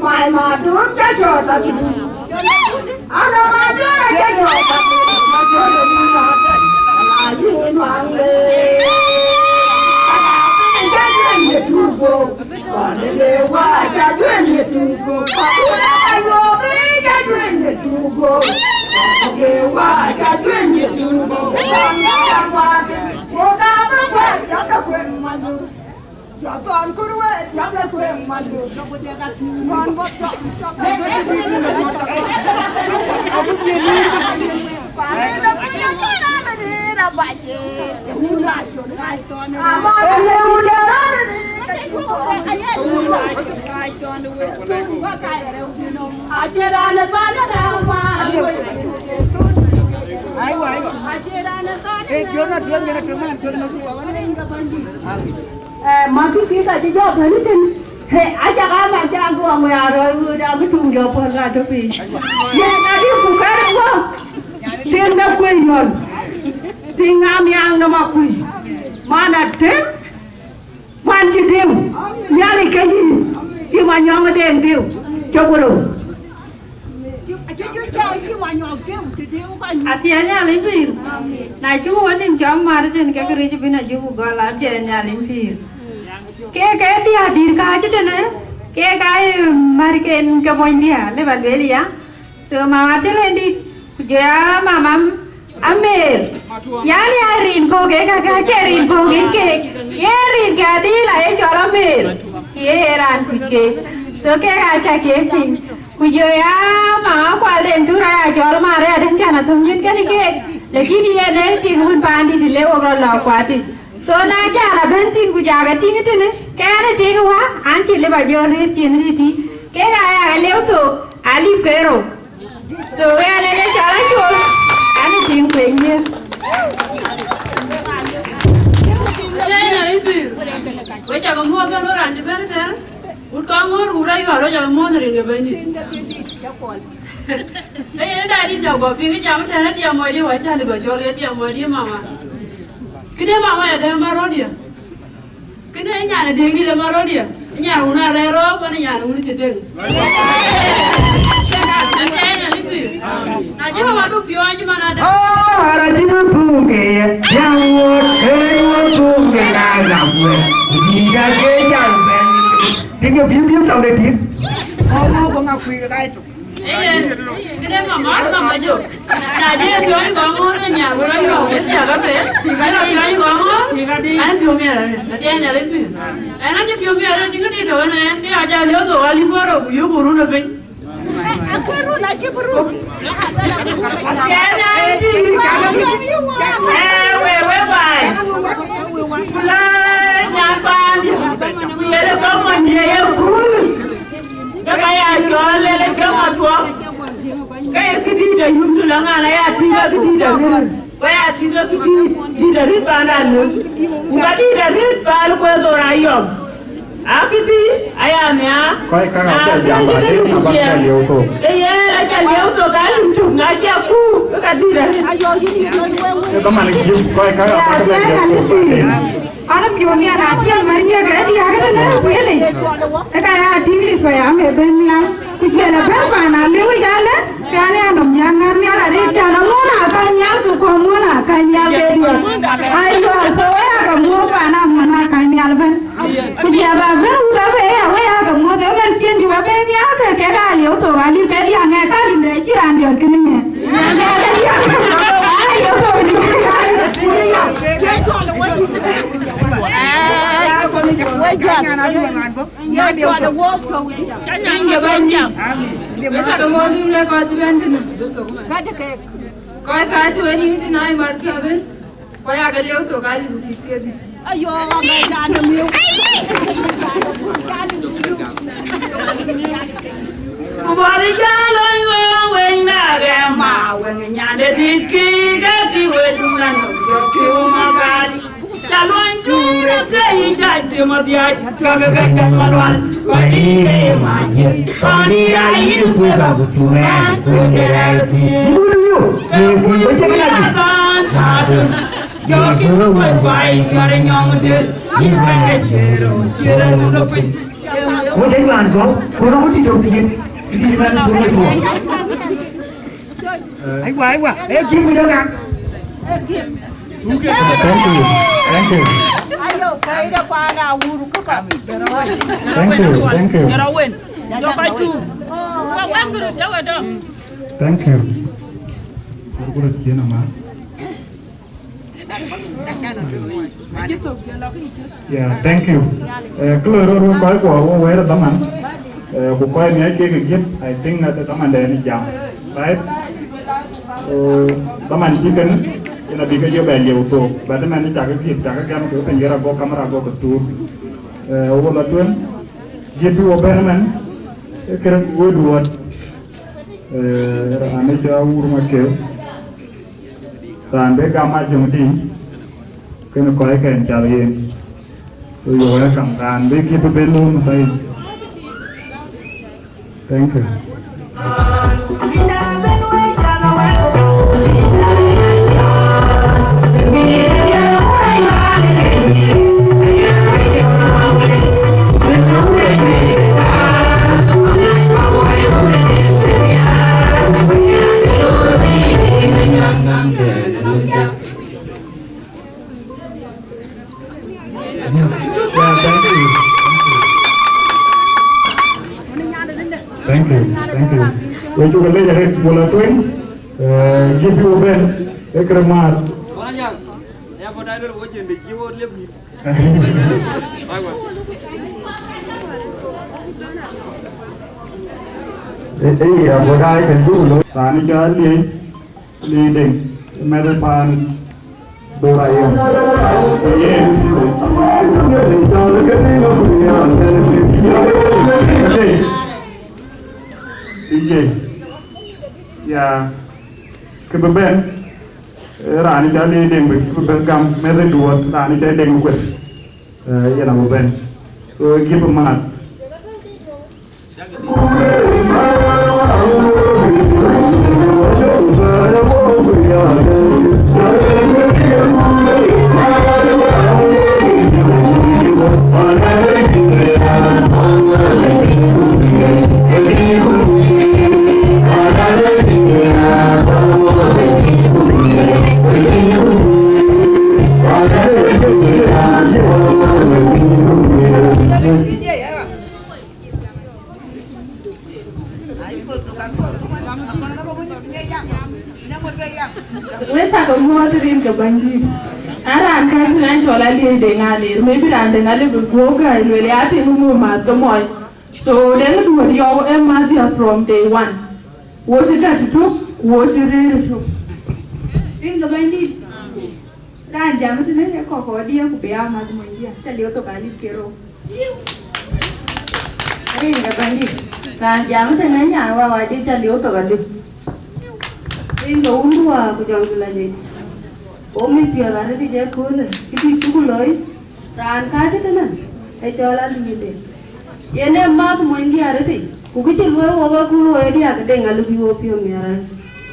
My madut ca jɔt apiu. Ana madut ca jɔt apiu. Madut ca jɔt apiu. Ala yïn maŋde. Ala piny ca juëny ye turbo. Kɔn de wa ca juëny ye turbo. Kɔn de wa ca juëny ye turbo. Kɔn de wa ca juëny ye turbo. Kɔn de wa ca juëny ye turbo. Jɔ thɔn kur wëët, yam le kueŋ man du. Kɔn bɔ̈ cɔk, cɔk, cɔk. Paan ë kuc acïn raan ë rëër abac. Wun rac thɔn, rac thɔn. Ama ye wun de raan ë rëër. Wun rac, rac thɔn wek. Thuk wä ka ye rɛu thiënou. Acïn raan ë thɔn ë rɛu man. Aiwa, aiwa. Acïn raan ë thɔn ë rɛu. Eh, Jonah, tueŋ, Jonah, tueŋ, man, tueŋ, tueŋ. Amen. Eh, makï kï ka cï jɔ bɛ̈n ë tïŋ. He, aca ka mak cak duɔŋ wëë arɔ̈ɔ̈i wëët, abï tuŋ jɔ puɔ̈l ka tɔ piny. Yen adï ku kɛ̈r ë guɔ̈p. Tiŋ de kuëc yɔl. Tiŋ amiaaŋ nɔm akuc. Man atëŋ, man cï diu. Nhialic ke yïn. Cï ma nyɔŋ ë deŋ diu. Cök rou. Athiɛɛi Nhialic pïïr. Na cuk wä nïm cɔk mat tën ke këric bïn ajuk gɔl, athiɛɛi Nhialic pïïr. Ke ke diäär dït ka cï tënë, Kek aa ye märken ke monydiɛ̈, lëu ba lueel ya. So mama Tëlëndït, ku jɔ ya mama Amer. Yan ya rin kɔ̈k, kek aka ke rin kɔ̈k en kek. Ye rin ke adïl aye cɔl Amer. Ye ye raan kuc keek. So kek aca kek piŋ. Ku jɔ ya mama Kual den Tur aya cɔl Maria den can athöŋ nyin kën keek. Lakini yen en tik wun paandït le wok rɔt lɔ kuatic. So na jal abɛ̈n tïŋ ku jal ke tïŋ tënë, ke an ë tïŋ wä, an cï lëu ba jɔ rëët cin rïtï, kek aya ke lëu thok, alip ke rou. So ɣɛn ënë cɔl Acol, an ë tïŋ kuec nhiëër. Wek cak muɔ̈ɔ̈th bɛ̈n wek raan cï bɛ̈n tɛ̈n, wut kɔn ŋuɔ̈ɔ̈r wut ayuɔɔr, wek cak muɔ̈ɔ̈th rin ke Bɛ̈nydït. Ee yen da dït jɔ guɔ piŋ jam tɛ̈n ë tiɛm mɔcdiɛ̈, wä cä lëu ba cɔl ke tiɛm mɔcdiɛ̈ mama. Këde mama ya dɛ̈m ba rɔt diɛ̈. Kënë nyan ë Deŋdït ë Marodia, nyan wun arɛ̈ɛ̈r rɔɔk, pan nyan wun cï deŋ. Ëtɛ̈ɛ̈n, Alipi. Na jɔl wä du piɔ̈ɔ̈ny man adɛ̈. Oh, ara cï du thuŋ ke ye, ya wuɔt, ee, wuɔt thuŋ ke na na kuɛ. Bï ka ke jal bɛ̈n. Tik ke biu biu tɔŋ de tik. Oh, ko ŋa kuï ke kai tuk. Ee, këde mama, mama jɔ. Na de piɔ̈ɔ̈ny kɔŋ ŋoot, ë nyan wun ayuɔɔk, ë thiak ape. Ë la piɔ̈ɔ̈ny kɔŋ ŋoot, an piɔ̈u miɛt arëët, athiɛɛny Alipi. Ɛn acï piɔ̈u miɛt arëët, cï këdït tɔ̈u ënë ɛn, ke ya jal yɔ̈ɔ̈k thok, alï kɔn rou, ku yökku run ë piny. Athiɛɛny Alipi. Ee, we, we baai. Ku la nyan paandiɛ̈, ku ye lë thok mɔnydiɛ̈ ye kuur. Ke ka ya cɔɔl lele ke ŋa tuɔɔk, ke ye këdït ayum, të la ŋan aya tïŋ ke këdït arëët, ku aya tïŋ ke këdït, dït arëët paan da lëu, ku ka dït arëët paan kuɛth dhor ayɔm. A këdït aya nhiaar, kɔc käŋ na aca jam ba dït na ba ka lieu thok. Ke yen aca lieu thok, ka lïm tök, na cia kuur, ke ka dït arëët. Ee dhaman ë gift, kɔc käŋ aba ka bɛ lieu thok ba dït. Kɔn piɔ̈u miɛt na ciɛl Maria ke diäk ëtënë kuëëlic. Ë ka ya tïŋ Lith payam ë bɛ̈n nhial, ku ciɛl ë bɛ̈n paan na lëu jalë, ke an ya nɔm ya ŋär nhial arëët, can amuɔ̈n a kany nhial, ku kɔn muɔ̈n a kany nhial ke diäk. Aywa, so wek aa ke muɔ̈th paan amuɔ̈n a kany nhial ëbɛ̈n. Ku cia ba bɛ̈n wut abë ya wek aa ke muɔ̈th ëbɛ̈n, cïn cï we bɛ̈n nhial ke kek aa lieu thok alïp ke diäk ŋɛk ka lïm de cï raan diɔt kënë ŋɛk. Kɔc ka cï wen yïn tïn ai mar kiabën, kɔc aa ke lieu thok ka yïn kït ke dhïc. Ayo, ayo. Ku bɔ̈ jal ɣööc ɣööc wëŋ na ɣɛɛm ma wëŋ nyande dït kï ke tï wël dum na nɔm jɔ piu ma kali. Ca luɔny tuur ke yï dac tim adhiac, ka ke ke cam alual, kɔc dïït ke ye mac jiëth, kɔn dïït aa yïn kuëth akuc tuŋ ɛn, wëŋ de rɛɛc thïn. Ke kuc wëc ke na dït. Jɔ kï wëc kuai, jɔt ë nyɔŋ de, yï wëŋ ë ciëër, ciëër ë run ë piny. Wëc ë nyuan gɔ̈u, ku rɔ̈m ë tït tök thiin, tït tït ëbɛ̈n ku rɔ̈m ë tuɔɔk. Aiwa, aiwa, ee gift ku jɔl ŋa? Thank you, thank you. Ayo, kaida kwana wuru kuka. Thank you, thank you. Jara wen. Jɔ ka tu. Wa wen guru jawa dom. Thank you. Guru guru tiena ma. Yeah, thank you. Eh, kë loi rot wek kɔc kuɔ wek wɛɛr ë dhaman, eh, ku kɔc miɔc kek ë gift, I think that dhaman dɛn ë jam, right? So, dhaman cï kënë, yen abï ke jɔ bɛ lieu thok, but ëmɛn cak ë gift, cak ë gɛm ke piny ɣer agɔk, kamar agɔk ë thuur. Eh, wo la tueŋ, gift wo bɛ̈n ëmɛn, ë kërë wëëdu ɣɔt, eh, raan ë cä wur ma keu. Raan bï gam Ajöŋ tïŋ, kënë kɔc kɛn cath yen. So you're welcome. Raan bï kït bï ben luɔ̈ɔ̈m thai. Thank you. Yeah, thank you. Thank you. We cuk leec arëët, wala tueŋ, eh, jiëp bï wo bɛ̈n, ee kërë määt. Ee, ee, ya, wo daai kën duk lo. Raan cɔl Liec, Liec Deŋ, mɛ̈th paan Dora yom. Yen. D J. Ya. Kë bï bɛ̈n, eh, raan cɔl Liec Deŋ bï, bï bɛ̈n gam mɛ̈th duɔ̈ɔ̈t, raan cɔl Deŋ Kueth. Eh, yen abï bɛ̈n. So, give a man. Wek cakë muɔ̈ɔ̈th rin ke Bɛ̈nydït. An raan kɛ̈ɛ̈c rin an cɔl Aliëc Deŋ Alir, maybe raan Deŋ Alir bï guɔ̈p gäi lueel ya, athiŋ ŋö mäth ke mɔc. So, Deŋ Duɔ̈t Yɔu ë mäth ya from day one. Wo cï gät ëtök, ku wo cï rëër ëtök. Rin ke Bɛ̈nydït. Raan jam tënë ë kɔ̈k kɔ̈k diɛ̈ ku bï aa mäth mony diɛ̈, cä liu thok alip ke rou. Rin ke Bɛ̈nydït, raan jam tënë nyan wawa diɛ̈, cä liu thok alip. Rin ke wun duɔ̈ɔ̈r ku jɔŋ dï la lec. Wo mïth piɔ̈ɔ̈th arëtic ëköölë, cï bï cuk looi, raan kääc tënë, ë cɔl Aliëc Deŋ. Yen ë mäth mony diɛ̈ arëtic, ku kë cï luɔ̈i wok ë kun wo ë diäk Deŋ alip bï wo piɔ̈u miɛt arëët.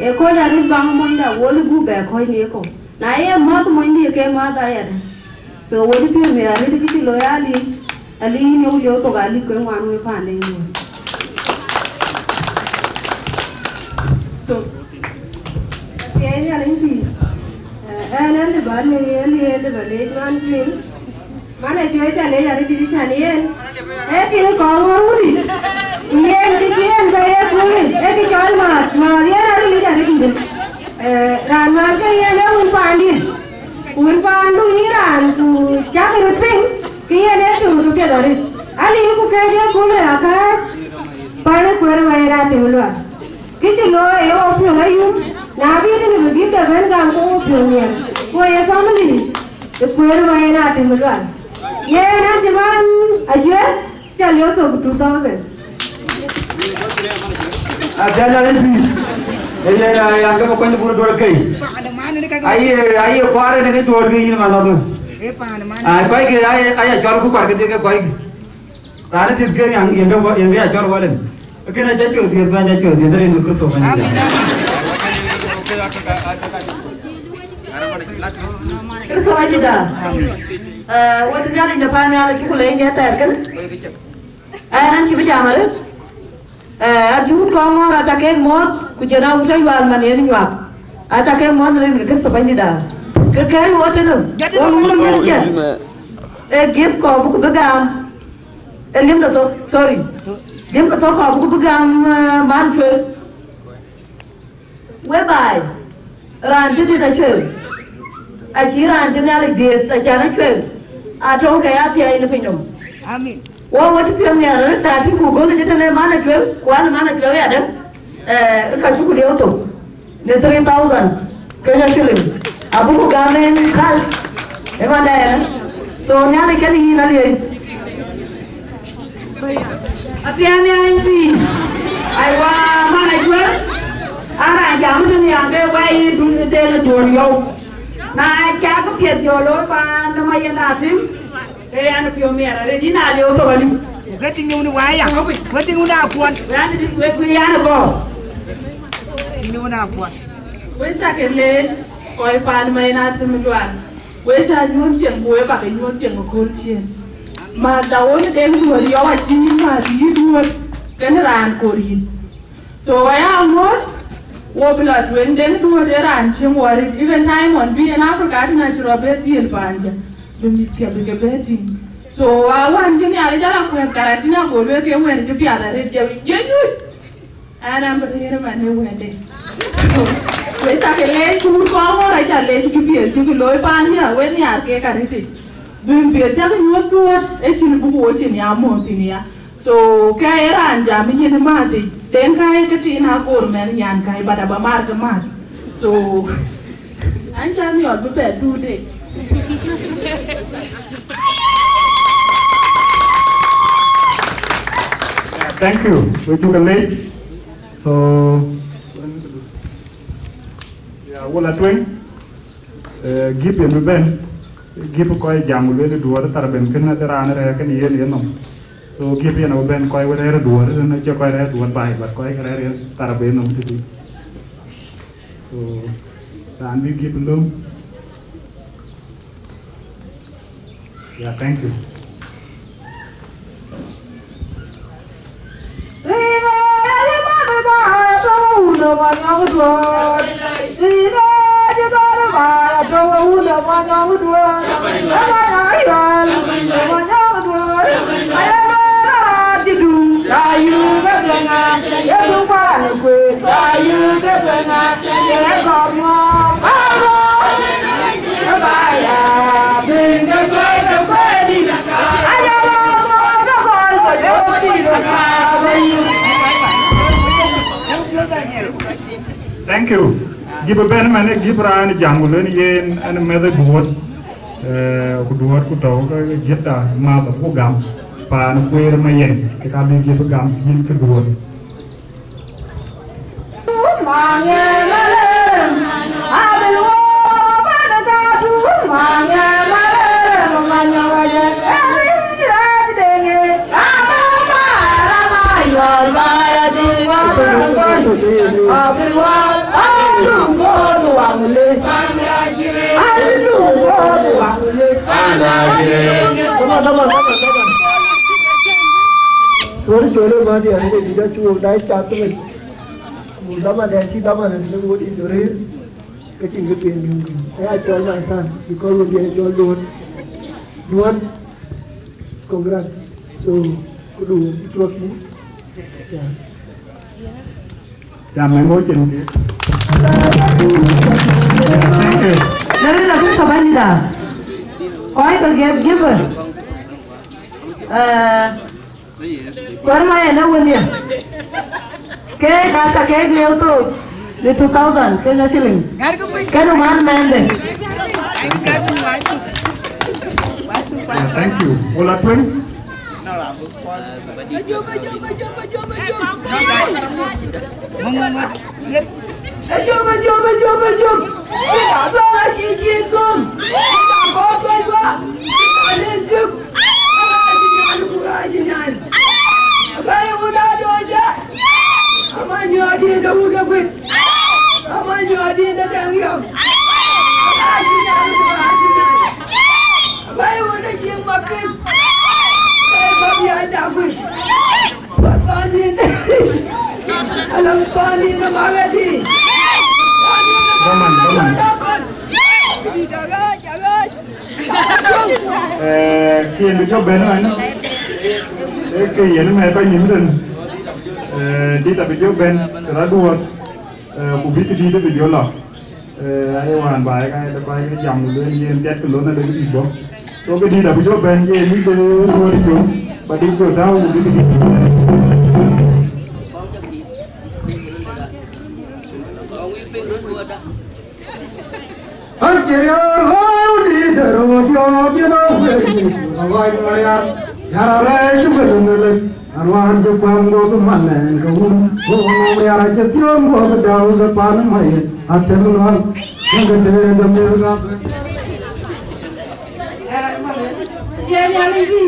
Ë kɔc arëët baŋ monyda, wo lë gup bɛ kɔc në ëkɔ̈u. Na ye mäth monydiɛ̈ ke mäth ayadäŋ. So, wo cï piɔ̈u miɛt arëët kë cï looi Aliëc, Aliëc yïn ye wun liu thok alip ke ŋuan wek paanden duɔ̈ɔ̈r. So, athiɛɛi Nhialic pïïr. Eh, ɛn ë lëu bä leec, ë lëu, ë lëu bä leec man piŋ. Man ë cuëëc ca leec arëët dït cän yen. Ee tiŋ kɔɔr ŋɔ̈r wuni. Ku yen kë cï yen bä ye kuööric, ee kë cɔl mäth, mäth yen arëët dït arëët dït. Eh, raan mäth ke yen ee wun paandiɛ̈. Ku wun paandu yïn raan, ku cäkï röt piŋ, kë yen ee tïŋ kë piɛth arëët. Aliu ku kɛ̈ɛ̈c ë köölë akääc, pan ë kueer wɛɛr aa tïŋ lual. Kë cï looi ee wo piɔ̈u ayum, na bï tënë bï gift de bɛ̈n gam ke wo piɔ̈u miɛt, ku wo ye family ë kueer wɛɛr aa tïŋ lual. Yen an cï man ajuɛɛr, cä liɔp thok two thousand. Apiɛth na rëët pïïr, ee yen aa yan ke bä kuany bur duɔ̈ɔ̈r kei. Aye, aye kuaar ënë ke duɔ̈ɔ̈r ke yïn man lɔ bï. Aa, kɔc ke aye, aye cɔl ku kuar ke dhiëth ke kɔc. Raan ë dhiëth ke yen, yen ke, yen ke ya cɔl walen. Kënë acä cuëth dhiëth, bɛ̈ny acä cuëth dhiëth, rin Kërtho Bɛ̈nydït. Kërtho Bɛ̈nydït. Eh, wo cï Nhialic de pan nhial cuk leec në thɛɛr kënë. Eh, an cï bï jam arëët. Eh, ajuut kɔŋ ŋɔ̈ɔ̈r aca kek muɔ̈ɔ̈th, ku jël awut ayual man yen nyuak. Aca kek muɔ̈ɔ̈th rin Kërtho Bɛ̈nydït. Ke kɛ̈ɛ̈c wo tënë, wo wun ŋic jɛ. Ee gift kɔɔr buk bï gam. Ee liɛm de thok, sorry. Liɛm de thok kɔɔr buk bï gam, eh, man cuël. Whereby, raan cï dït acuël. Acï raan cï Nhialic dhiëëth, acan acuël. Atɔ̈u ke ya thiɛɛi në piny nɔm. Amen. Wo, wo cï piɔ̈u miɛt arëët, na tïŋ ku göl cï tënë man acuël, ku an man acuël ya dɛ̈. Eh, ka cuk lieu thok. Në three thousand Kenya shilling. Abuku gam en cash. Ë man dɛn. So, Nhialic kën yïn Aliëc. Athiɛɛn ya yïn. Aiwa, man acuël. An raan jam tënë yan ke wɛ̈i yïn dun ë Deŋ Duɔ̈t Yɔu. Na cak piɛth jɔ looi paan nɔm ayen atïŋ. Ke yan piɔ̈u miɛt arëët, yïn aliu thok aliu. Wek tïŋ nu waya. Wek tïŋ nu akuɔn. Yan di wek bi yan kɔ. Tïŋ nu akuɔn. Wek cak ke leec, kɔc paan ma yen atëm dual. Wek cä nyuɔ̈th cieŋ, ku wek bä ke nyuɔ̈th cieŋ ëkööl ciëën. Mäth da won Deŋ Duɔ̈t Yɔu acï yïn mäth yï Duɔ̈t, kën raan kor yïn. So, aya ŋoot, wo bï lɔ tueŋ Deŋ Duɔ̈t ë raan cieŋ wɔ rït. Even time on bï en Africa tïn acï rɔ bɛ dhiël paan jɛ, bï mïth piɛth bï ke bɛ tïŋ. So, a wään cï Nhialic jɔl akuɛth Karatina go lueel ke wɛ̈ɛ̈r cï piath arëët jɛ, jɛ nyuc. An, an bï rëër ëmën ë wɛ̈tde. So, we cak leec, ku wut kɔŋ ŋɔ̈r aca leec kë piɛth cï kë looi paan yä, we nhiaar kek arëtic. Bï piɛth cak nyuɔ̈th dhuɔ̈ɔ̈t, ë cïn buk wo cïn ya mɔ̈ɔ̈th thïn ya. So, ke ye raan jam ë yen ë mäth yic, den käi ke thiin akoor mɛnh nyan käi, but aba maar ke mäth. So, an cä miɔɔt bï pɛth duut de. Thank you. We cuk leec. So, yeah, wala tueŋ. Eh, gip yen bï bɛ̈n, gip kɔc jam ku lueel duɔ̈ɔ̈r thar ben kën ade raan rɛ̈ɛ̈r kën yen yenɔm. So gip yen abï bɛ̈n kɔc wën rɛ̈ɛ̈r duɔ̈ɔ̈r, yen acie kɔc rɛ̈ɛ̈r duɔ̈ɔ̈r baai, but kɔc rɛ̈ɛ̈r yen thar ben nɔm tëthic. So raan bï gip lööm. Yeah, thank you. Thank you. Gip ëbɛ̈n mɛn ë gip raan jam ku lueel yen ɛn mɛth ë duɔ̈ɔ̈t, eh, ku duɔ̈ɔ̈t ku tɔ̈u ke jiëtda math abuk gam paan kueer ma yen, ke ka bï gip gam yïn ke duɔ̈ɔ̈t. Wër cɔl ë bäny, ade dït acuk dai cath thïn. Ku dhaman dɛn cï dhaman ë lëu wot yï rëër, ke cïn kë piɛth yïn. Aya cɔl my son, because wën diɛn cɔl Duɔ̈n. Duɔ̈n, congrats. So, këdu cï tuɔ̈k yïn. Yeah. Jam ë ŋö cïn kë. Thank you. There is a bit of Anida. Kɔc ke gift giver. Eh, Kuɛr ma yen ë William. Ke ka ka ke lieu thok. Ni two thousand Kenya shilling. Kenu man mɛnde. Yeah, thank you. Wala twin. Ajom, ajom, ajom, ajom. Ita baba ki ki gom. Ita ko ko jwa. Ita len juk. Aji nyan ku aji nyan. Abai wuna doja. Aman yo di da wuda gwit. Aman yo di da dang yom. Aji nyan ku aji nyan. Abai wuna jing makin. Abai wuna ya da gwit. Daman, daman. Eh, kien bi jɔ bɛ̈n ëmën. Eh, ke yen ëmën ba nyïm den. Eh, dit abï jɔ bɛ̈n, ke rɔt duɔ̈ɔ̈r. Eh, ku bï këdït abï jɔ lɔ. Eh, aye wään baai ka de kɔc ke jam ku lueel yen piɛt ke lon ade bï bɔ̈. So ke dït abï jɔ bɛ̈n yen bï ke ruɔ̈ɔ̈t jɔ, ba dït jɔ tääu ku bï ke dït. An cï riɔ̈ɔ̈r ɣɔ̈ɔ̈u dït ë röt yɔ̈ɔ̈k yen awëëk yï, awäc Mariaar, yär arɛɛc cï wël ë melik. An wään cï kuɛm guɔ̈p ë man ɛn ke wun, ku ɣɔn riar acï thiöŋ guɔ̈p ë dau ke pan ë mayen, atem lual, ke ke teer de mil ka. Cie Nhialic bï.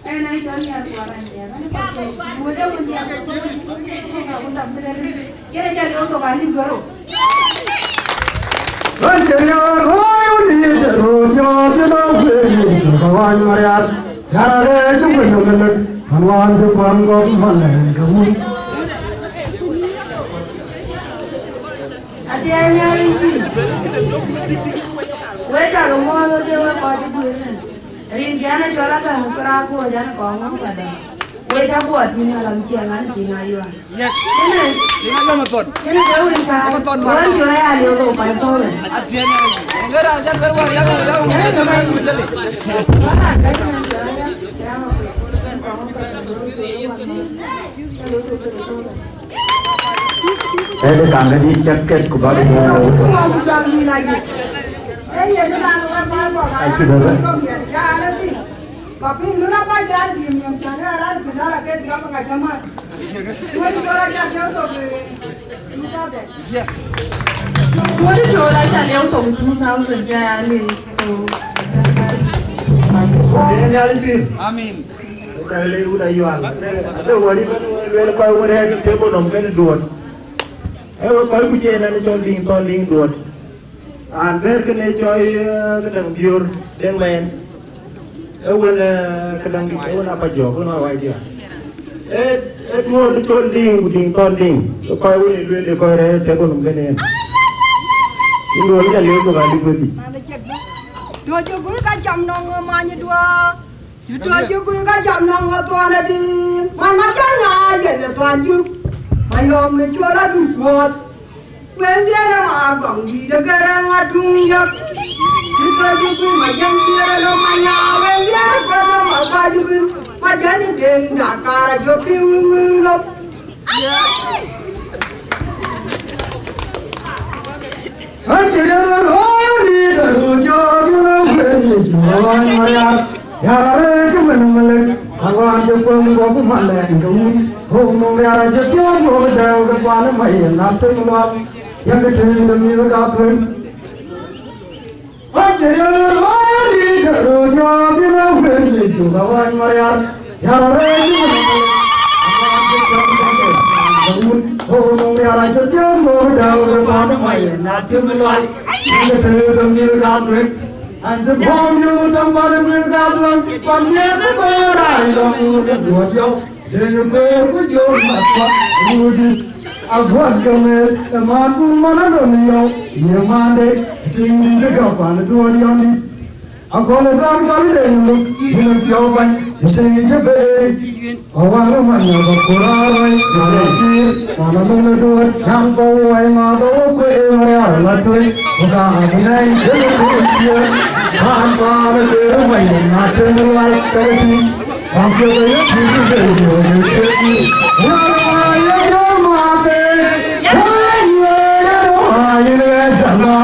Ënë jɔ nhial kuar anhiɛɛr, ënë ka wëde wun nhial, wun dam bï rɛ̈t, yen ë jɔ liɔ̈ɔ̈k thok anïm goro. Ɣɔn cï riɔ̈ɔ̈r ɣɔ̈ɔ̈u dït ë röt yɔ̈ɔ̈k yen awëëk yï, awäc Mariaar. Yär arëët cï wël ë melik, an wään cï kuɛm guɔ̈p man ë ke wun. Atiɛɛny Nhialic thïn. Wek cä ke muɔɔth wek, wek kɔc ë guiëër. Rin cï an ë cɔl Agäŋ, ku raan kuɔ̈c an ë kɔŋ ŋɔ̈ŋ kadä. Ë cä guɔ tïŋ alam ciɛɛŋ an, tïŋ ayuan. Yes. Tïŋ ayuan mathon. Tïŋ ke wën ka. Mathon wän jɔ ya liu ko pai pɔ̈l. Athiɛn. Ŋera jat ber war ya ya. Ŋera jɔ pai. Wala ka jɔ ya. Ëdë kaŋ ke dït cäk ket ku bäk bɔ̈. Acï bɛ̈n. Yes. Wodi cɔl aca liɛu thok two thousand. Amin. Ka le wut ayual. Ade wari ben luel kɔc wun rɛɛk table nɔm kën duɔt. Ee wek kɔc ku cï en an cɔl Diŋ Thɔn Diŋ duɔt. An bɛ̈ɛ̈r kënë cɔl, eh, këdäŋ Biöör Deŋ Mɛɛn. Ee wën, eh, këdäŋ dït, ee wën Apajɔɔk, wën Awai diä. Ee, ee duɔt cɔl Diŋ ku Diŋ Thɔn Diŋ. Kɔc wun ë luel de kɔc rɛɛk table nɔm kën en. Yïn duɔt ca liu ku ka lik wek dït. Duɔt cï guiir ka cam nɔŋ many duɔt. Cï tɔ cï guiir ka cam nɔŋ ë thuɔn adï, man ma jɔ nya yen ë thuɔn cuk, ma yɔm ë cuɔl aduk kuɔɔt. Wen dhiëëth ë ma gɔŋ dïït ë kërë ŋa tuŋ yök. Cï tɔ cï guiir ma jɛn dhiëëth ë lɔ ma nya, wen dhiëëth ë kërë ma ka cï pïr, ma jɛn ë den da kar a jɔ pïu ë wëu lop. An cï bɔ̈ yöök däŋ bal ë wël gam lɔn, pan nhiëër ku bɛ̈ɛ̈r aa yɔŋ wun ë duɔ̈t yɔu, dëŋ ë kueer ku jɔl mat kuat, wudït, aguɔ̈t ke meel ë maan kun man alon yɔu, ye maande, tiŋ dït ë gam pan ë duɔ̈t yɔn dït. Akɔ̈l ë gam kɔl ë dëŋ luk, yïn ë piɔ̈u bäny, ë tiŋ cï beer. Awar man na ba kura roi, na ba kir, na ba mun duot, yan ko wai ma ba wo ko e mare ala tui, ko ka asinai, dele ko sia, ban ba le de wai na te wai ka ti, ban ke ba ya ti de de de. Wa ya ya ma te, wa ya ya wa ya ya jala.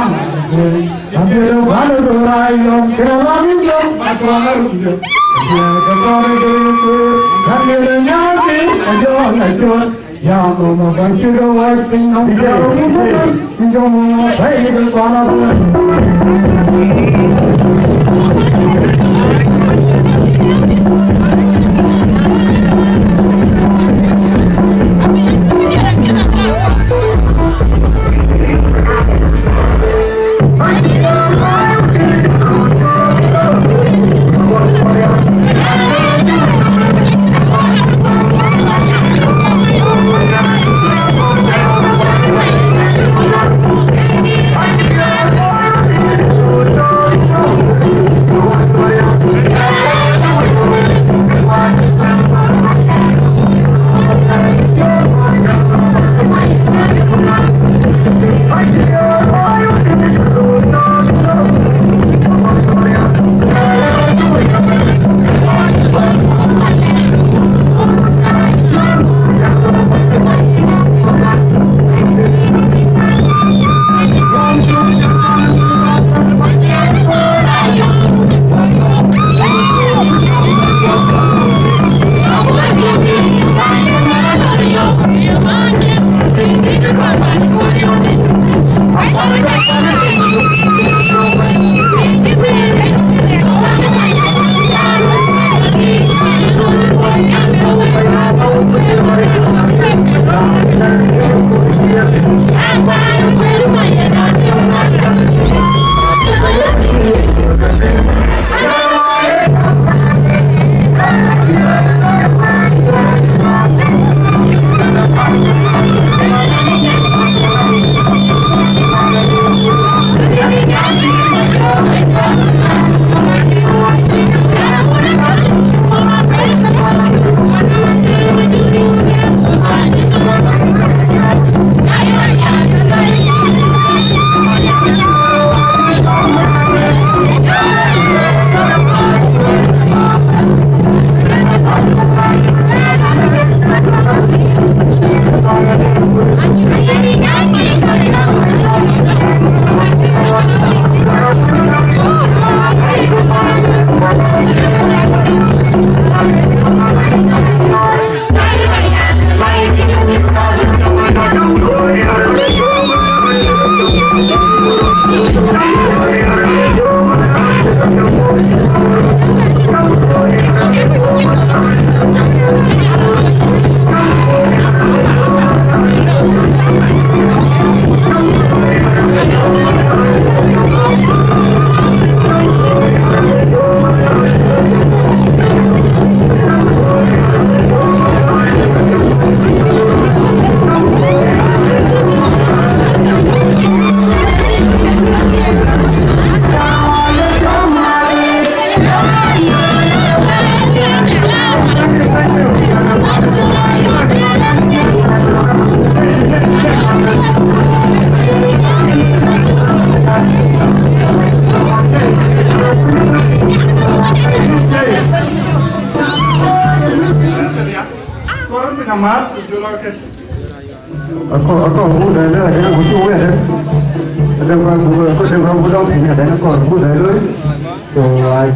Akɔ̈, akɔ̈ bu dai dai, adɛ̈ ku cuk wɛ̈ɛ̈t, adɛ̈ ku bu, ku dɛ̈ ku bu dɔm piny, adɛ̈ akɔ̈ bu dai looi. So, a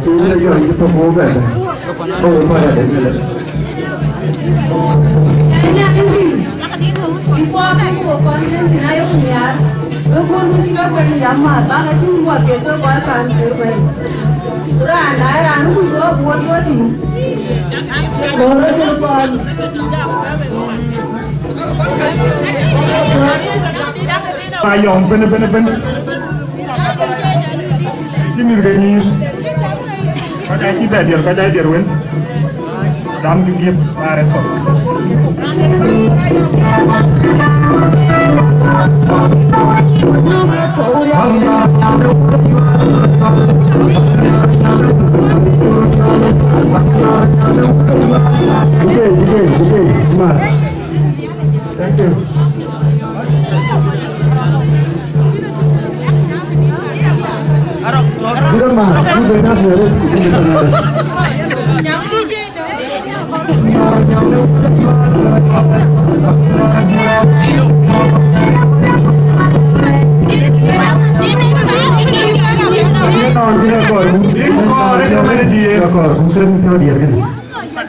cï wun ë jɔ yï thok wok bɛ̈n. Ko wek kɔc adɛ̈ mɛlë. Raan daai raan ku yɔ buɔt ke ke kuɛn. Ayɔŋ bën, bën, bën. Cï mïth ke nyïïr. Kɔc acï bɛ diɛr, kɔc acï diɛr wën. Dam kï giëp, na rɛ̈t kɔ̈k. Thank you.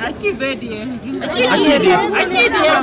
Acï bɛ diɛɛr. Acï diɛɛr. Acï diɛɛr.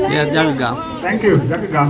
Yes, Jaga Gam. Thank you, Jaga Gam.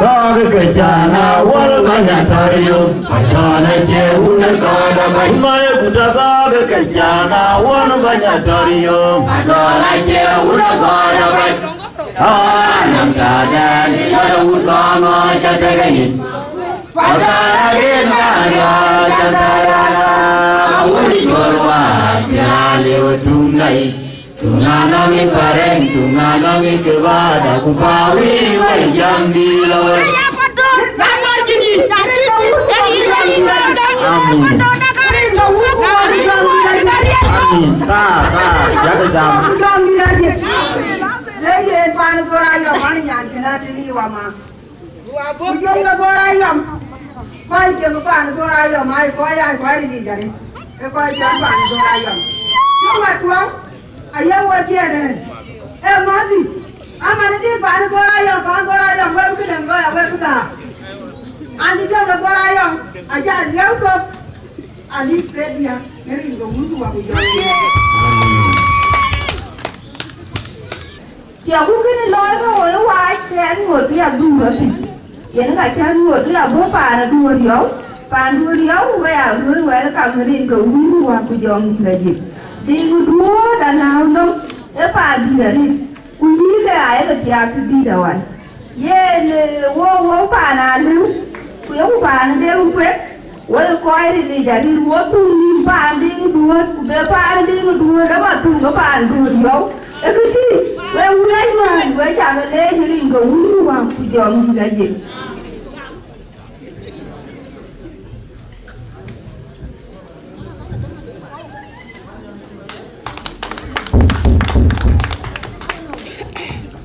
Kɔɔk ke cän a wal bäny atɔ̈r yom, atɔ̈n acie wun ë kɔɔr abac. Mai kuta kɔɔk ke cän a wal bäny atɔ̈r yom, atɔ̈n acie wun ë kɔɔr abac. Anam kadɛn yɔt wut kɔn ŋɔ ca tek yic. Padana rin ka yɔ ca tara. Awun cuɔr wa ya liu tum dai. Tunga nɔŋ in pareng, tunga nɔŋ in kibada, ku pa wic wai jam di loi. Amin. Amin. Ka, ka, ya ke jam. Ku jɔŋ ke Bor Ayɔm, kɔc ke bï paan Bor Ayɔm, ai kɔc, ai kɔc ril yic arëët, ke kɔc cɔl paan Bor Ayɔm. Cï wä tuɔŋ, aye wo tiɛɛt en, ee mäthdi, aman dït paan Bor Ayɔm, paan Bor Ayɔm, wek bï däŋ lɔɔi, awek bï thaar. An cï jɔl ke Bor Ayɔm, aca liɛu thok, alïk pet diäk, në rin ke wun ku wä ku jɔl. Tiɛkku kënë lɔɔi ke ɣöö ë waac ke ɣɛn ŋot bï adhur rɔt thïn, yen ka cä ŋot bï abɔ̈ paan aduɔ̈ɔ̈r yɔu, paan duɔ̈ɔ̈r yɔu, we aa luöi wɛl kam rin ke wun wä ku jɔŋ dït ajik. Dït duɔ̈ɔ̈r anäu nɔm ë paan dït arëët, ku yïn ke aa ye ke thiaak cï dït awai. Yen, ee, wo, wo paan alëu, ku yeku paan de ku kuet, wo ye kɔc ril yic aril, wo thuk nïm paan diŋ duööt, ku be paan diŋ duööt, ama thuk ke paan duööt yɔu. Ee kë tïŋ, we wun ajuäny, we cak leec rin ke wun wä ku jɔŋ dït ajik.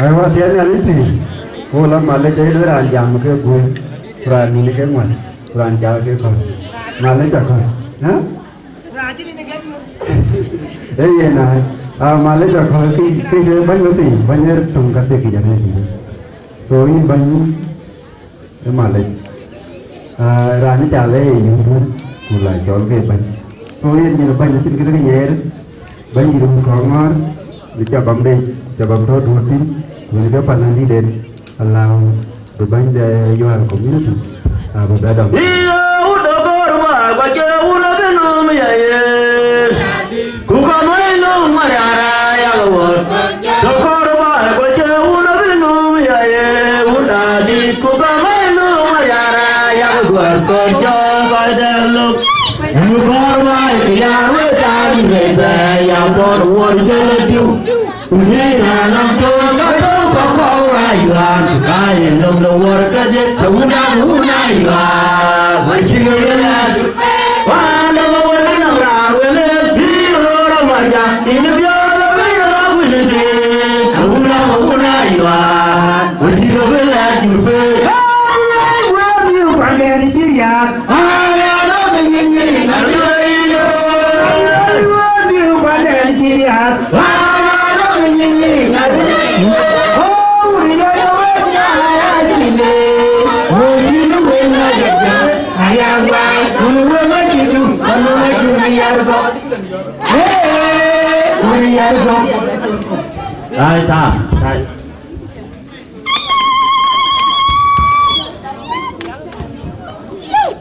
Aywa, tiɛɛl Nhialic pïïr, ku la malec, ee lɔ raan jam ke guëër, ku raan nïn ke ŋuan, ku raan jam ke kɔ̈u. Malec akɔ̈u, ë? Ee yen ai, aa, malec akɔ̈u, kë, kë, kë bäny wethii, bäny ë töŋ ka thiekic arëët. So, yïn bäny, ë malec. Aa, raan ë ca lɛɛc ë yïn duɔ̈n, ku la cɔl ke bäny. So, yen nyin bäny acïn këdë kë nyiɛɛr, bäny yïn wun kɔ̈k ŋɔ̈ɔ̈r, në cababde, cabab tɔ̈ duɔ̈ɔ̈r thïn, ku yen ke pan Nandït en, allow bï bäny de Yual community, aa, bï bɛ dɔm. Iya, wun de kɔɔr baai, ku acie wun ë bï nööm ya yen. Ku ka mɛ̈i löŋ Mariara yak wuɔ̈t. Të kɔɔr baai ku cie wun abï nööm ya ye wun adït. Ku ka mɛ̈i löŋ Mariara yak guɔ̈t kɔc cɔl kɔc dɛ̈ lök. Wun kɔɔr baai ku ya wek taar bï bɛ̈i bɛ̈ɛ̈i ya bɔ̈t wuɔ̈t cï lɔ diu. Ku yïn anɔm töŋ ka tök ka kɔ̈u ayuan. Ka ye löŋ de wuɔ̈t kedhie, të wun däŋ wun ayuan. Wek cï ke ye lɛ̈k. Wanda ma wël anɔm raan wël ë pïïr röör amarja, yïn ë biööth abï rɔt wïc ëtï. Awuna, awuna, aywa, wëtï ke bï lɛ̈k jur pek. Wël wël biu pandɛn cï riaak. Wala rɔt ë nyin nyin, wël wël biu pandɛn cï riaak. Ai, ta, ta.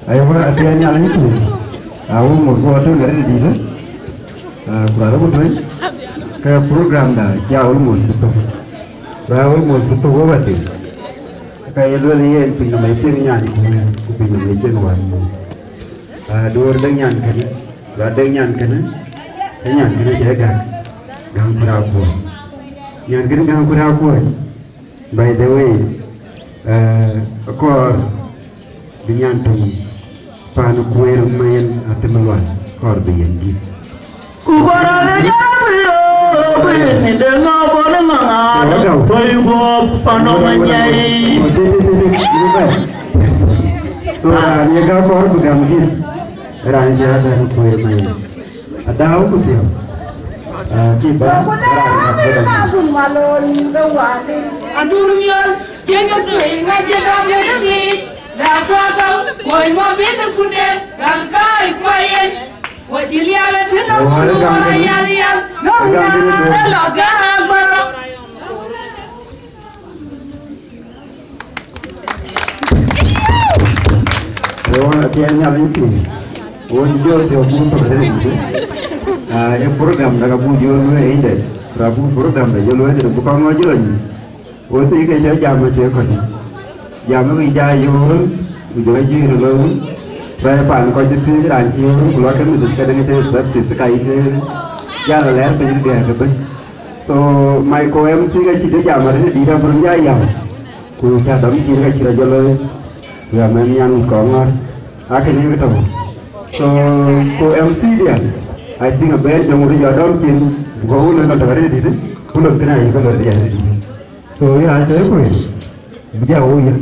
Ai, wa, atia nyal ni tu. Awu mo so tu ngare di tu. Ah, kurara ku tueny. Ke program da, ya almost tu. Ba almost tu wo ba ti. Ka ye luel yen piny nɔm ë cieŋ nyan ku, ku piny nɔm ë cieŋ wan. Ah, duɔ̈ɔ̈r de nyan kënë, luat de nyan kënë, ë nyan kënë cï gäk, gäŋ ku rau kuɔ̈c. Nyan kënë gäŋ ku rau kuɔ̈c. By the way, eh, akɔɔr bï nyan töŋ pan kueer mayen atem lual, akɔɔr bï yen dït. Ku kɔɔr abï jam yo, kueer ni de ŋa bɔ̈ në ŋa, kueer guɔ̈p pan nɔm anyai. So, raan ye ka kɔɔr bï gam dït, raan cï adhan kueer mayen. Adau ku thiɔ̈k. Ah, ki ba, ba raan ka bï dɔm. Adur miɔl, tiɛŋ ë thoi, ŋac ë dɔm ë dëŋ yic. Da kuathou, kuɔny mɔ bï në kunden, gäm kääc kuɔ yen. Kuɔ cï lial ë tënë, wal ë gäm kɔn kënë. Yal yal, gäm kënë, ë lɔ gäm bärɔ. Ë ɣɔn apiɛth Nhialic pïïr, ɣɔn jɔ thiɔ̈k buk tök rëër yic. Ah, ë program da ka buk jɔ lueel ënde, ku abuk program da jɔ lueel ënde, buk kɔn ŋɔ̈c jɔ nyïn. Ɣɔn thii ke cä jam acie kɔc. Jam ë wic ja yöör, ku jɔ jïïr ë loi wun. Bɛ̈ɛ̈i pan kɔc cï thiëëc raan cï yöör, ku luɔt ke mïth ke dëŋ të septis ka yï ke jal alɛɛr piny gɛ̈ɛ̈k ëbën. So, Michael M C ka cï jɔ jam arëët dït abï run ja yam. Ku ca dɔm cïn ka cï rɔt jɔ looi, ku ya mɛn nyan kɔŋ ŋɔ̈r, akënë ke tɔ̈u. So, ku M C diɛn, I think abɛɛr jɔŋ röt jɔ dɔm cin, ku ka wun ë lɔ tɔ̈ arëët dït, ku lon kënë ayï ke lɔ riɛl arëët dït. So, ya, tëë kuëë, bï ja woi yen.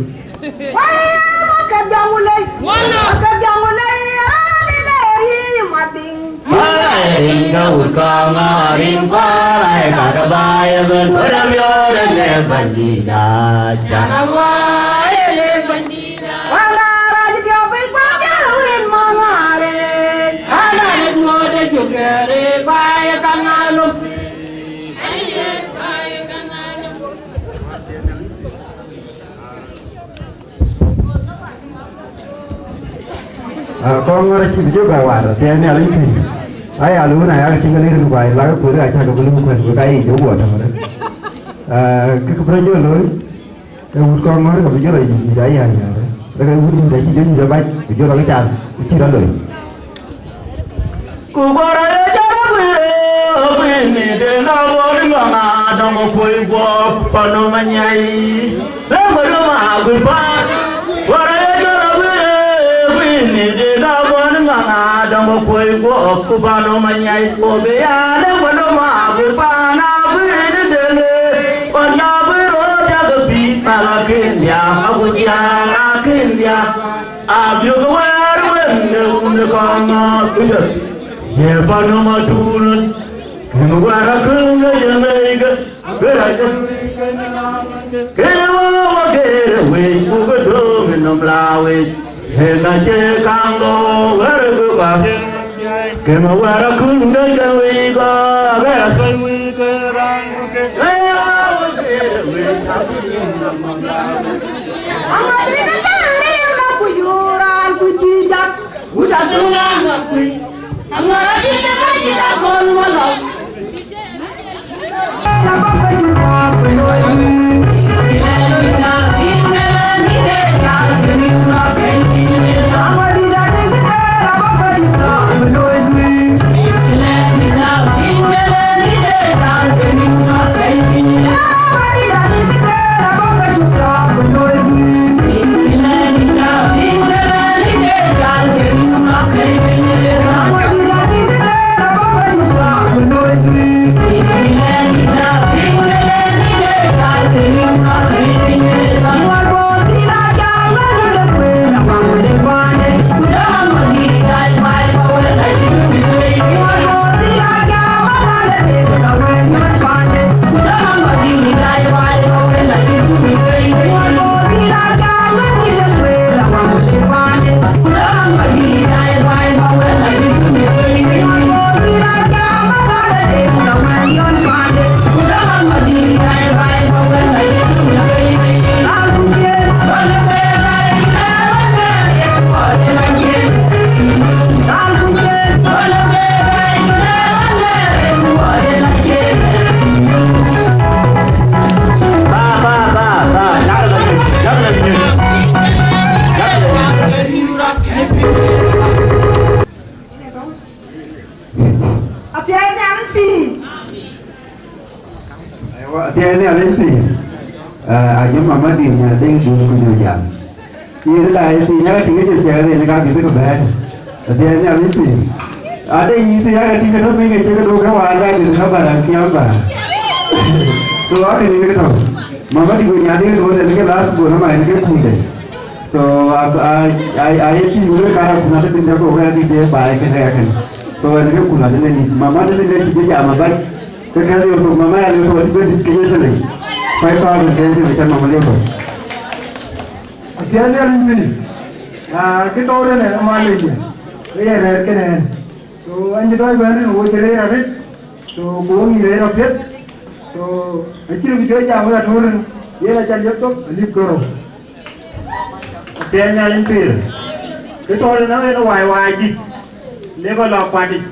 Wala, ka jɔŋ wun lei. Wala, ka jɔŋ wun lei, ani le ri ma ding. Ringa wut kɔŋ ɔ rin kuɔɔr ai ka ke baai ëbën, wërë miɔɔr ë le bändïda, can a waai ë le bändïda. Wala rac piɔ̈u piny kuɔɔr jal win mɔŋ ŋaar ë, ala ë ŋoot ë cuk ë rëër baai ë kaŋ aa lop. Ah, kɔŋ ŋɔ̈r acï bï jɔ bɛ waar, athiɛɛi Nhialic pïïr. Aya luɔn aya ke cï ke lir në kuai, lak kueer acä ke bï luk kuɛ̈n, wek ayï jɔ guɔ tɔ̈u rëër. Ah, kë kë bï rɔt jɔ looi, ee wut kɔŋ ŋɔ̈r ke bï jɔ rɔt nyuc, nyuc aya aya rëër. Rek ee wut nyuc acï jɔ nyuc abac, bï jɔ rɔt ke cal, ku cï rɔt looi. Ku kɔɔr aye jɔt aguiir, aguiir ni den abɔɔr yɔŋ adɔŋ kuɔi guɔ pan nɔm anyai. Lëŋ bä dɔm aguiir pan, kɔɔr aye jɔt aguiir, aguiir Kuɔ̈i guɔ ku ba nɔm anyai, ku bï ya lëu ba nɔm abï paan abï dëdënë, ku na bï röt yak pïïr, pal akën ya, aku jiaak akën ya. Abiökë wɛ̈ɛ̈r wën në wun ë kɔn ŋɔ̈ɔ̈th ku jɔt, ye ba nɔm aduun, kën wɛ̈ɛ̈r akën ë yen leikë. Kënë wä wä gɛɛr wec, ku ke döŋ nɔm la wec, ëna cï kaŋ dhoŋ wär kë ba. Kënë wär akun döŋ kën wec gɔ̈ɔ̈r bɛ̈ɛ̈r. Kënë wä wä gɛɛr wec, ama bï ke jam në yen lɔ ku yöör raan ku cï jak, ku ca thöŋ raan lɔ kuc. Aŋuɔ̈t adï ke ka cï jak kɔn wä lɔ. Athiɛɛi Nhialic pïïr. Aiwa, athiɛɛi Nhialic pïïr. Ah, ajɔ mama dït nya deng dun ku jɔ jam. Yïn la yï pïïr, nya tïŋ jɔ cɛɛr yen ka bï bï bɛ̈ɛ̈r. Athiɛɛi Nhialic pïïr. Ade yï pïïr, nya tïŋ ke tɔ piny ke cï ke duk ke waar da dït ka bara kiam ba. So, akë ni ke tɔ. Mama dït ku nya deng dun yen ke last born ama yen ke kude. So, a, a, a, a ye pïïr wël ka na kuna të piny de ko ke dït de ba ke ke. So, yen ke kuna de ni. Mama de ni de jam ba. Ke kɛ̈th yök thok, mama ya liu thok, acï bɛ̈n dït ke ye thëlëc. Five thousand ke ye thëlëc, cän mama liu thok. Athiɛɛi Nhialic pïïr. Ah, kë tɔ̈u tënë ë man lec, ke ye rɛ̈ɛ̈r kënë ɛn. So, ɛn cï tɔ̈c bɛ̈n tënë wo cï rëër arëët. So, ku wo ŋïï rëër apiɛth. So, acïn kë cï jam wek atöl tënë, yen aca liep thok, aliep kerou. Athiɛɛi Nhialic pïïr. Kë tɔ̈u tënë en wai wai dït, lek lɔ kuat yic.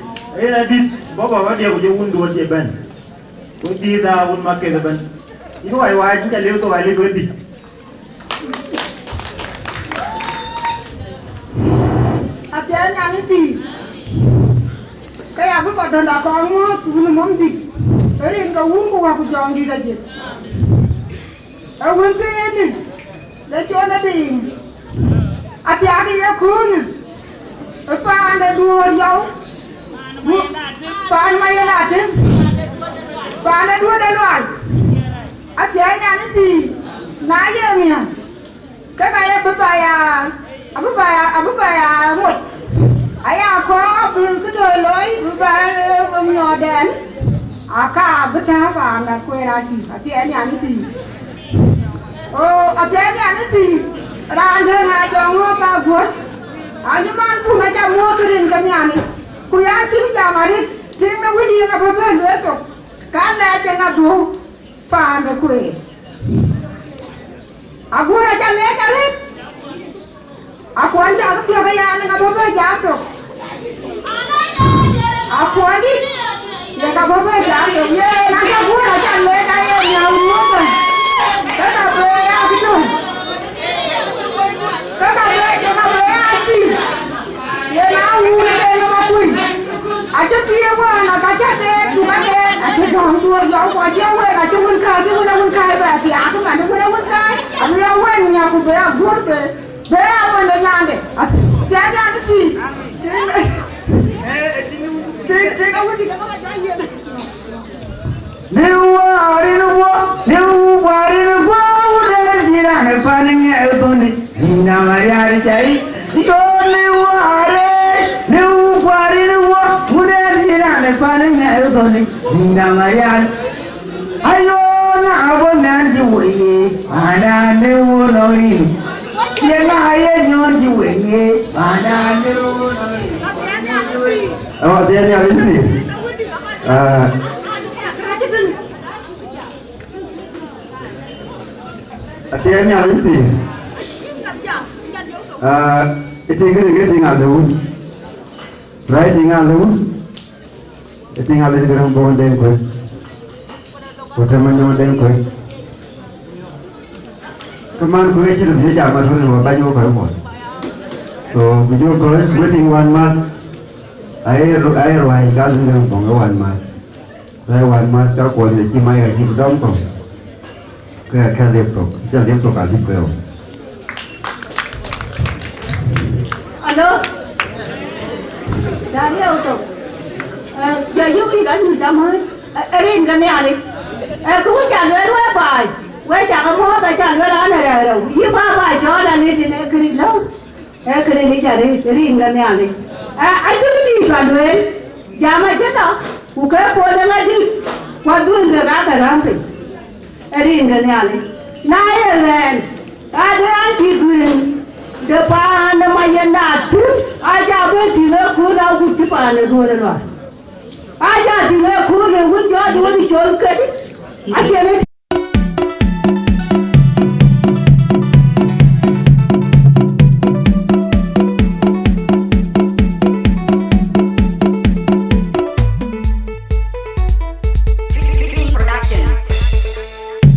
En adït, bɔ̈ bɔ̈ wadhiɛ ku jɔ wun duɔ̈t cï bɛ̈n. Ku dïït aa wun maketh ëbɛ̈n. Yïn wai wai cï ca liu thok, aliep wek dït. Athiɛɛi Nhialic pïïr. Ke ya bï bɔ̈ döŋda kɔn ŋuɔ̈ɔ̈th wun ë mɔ̈m dït. Ë rin ke wun ku wäku jɔŋdït ajël. Ee wën thiinë, le cɔl adï, athiak ye köölë, ë paan de duöör yɔu, paan Mayen Atem, paan de duöör de lual, athiak nyan ë pïïr, na ye miäk, ke ka ye bï ba ya, abï ba ya, abï ba ya ŋot, aya kɔɔr bï këdöö looi, bï ba, bï miɔɔrdɛn, aka bï tääu paan de kueer acï, athiak nyan ë pïïr. Oo, athiɛɛi Nhialic pïïr, raan dɛ̈ ŋa jɔ ŋɔ̈ɔ̈th aguɔ̈t, acï man bun aca muɔ̈ɔ̈th rin ke Nhialic, ku ya cïn jam arëët, tiŋ de wël yiëk abï bɛ̈n lueel thok, ka lɛc ë ŋa dhuɔ̈u paan de kueer. Aguɔ̈t aca lɛc arëët. Akuɔn cak thiɔ̈k aya, yen ka bɔ̈ bɛ̈n jam tök. Akuɔn dït, yen ka bɔ̈ bɛ̈n jam tök. Yen na ka guɔ̈r aca lɛc, aye miäk wun wok bɛ̈n. Ke ka bɛ̈n ya këtök. Ke ka bɛ̈n, ke ka bɛ̈n ya tïŋ. Yen a wun ë den ë Makuëi. Acï thiëëk wään, aka cä deet, ku ka deet, acï dɔ̈ŋ duöör yɔu, ku acï wek, acï wun kääc, acï wun ë wun kääc bɛ thiaak, man ë wun ë wun kääc, abï ya wën miäk, ku bï ya guöör bë. Bɛ̈ɛ̈i awën ë nyande, athiɛɛi nyan ë pïïr. Cai, yo ni ware, ni wari ni wa, mune ni na ne pa ni ne ko ni, ni na ma ya. Ayo na abo nan ji weye, ana ne wo no ri. Ye na ye nyon ji weye, ana ne wo no ri. Awa de ni ali ni. Ah. Athiɛɛn nhial ë piny. Ah, ë tiŋ kënë ke tiŋ alëu. Rɛ̈ɛ̈c tiŋ alëu. Ë tiŋ alëu Gërɛŋ Bɔ̈n Deŋ Kuëi. Ku tëmë nyɔɔt Deŋ Kuëi. Kë man Kuëi cï röt jam mat wën wä bäny wä kɔc kuɔn. So, ku jɔ kɔc wë tiŋ wän mat. Aye ru-, aye ruai gal Gërɛŋ Bɔ̈n ë wän mat. Rɛ̈ɛ̈c wän mat ka kuɔn në cï mac ka cï dɔm kɔ̈u. Ke ka liep thok, cä liep thok a liep ke ɣo. Alo. Da liep thok. Eh, ya yök yï ka nyuc jam ɣööc. Eh, rin ke Nhialic. Eh, ku wïc an lueel wek baai. Wek cak muɔ̈ɔ̈th acan lueel an ë rɛ̈ɛ̈r rou. Yï baba cɔɔl an ë tënë këric lɔ̈u. Ee kënë Nhialic arëët, rin ke Nhialic. Aa, acï bï dït bä lueel, jam acï tɔ, ku ke puɔl ë ŋadï, ku adhuëëŋ ke ka ke räm piny. Ee rin ke Nhialic. Na ye ɣɛn, ade an cï dhuëëŋ de paan ë Mayen na tïŋ, aca bï tïŋ ë kuur awut cï paan ë duöör ë luaar. Aca tïŋ ë kuur ë wut jɔ duöör col kedï, acïn ë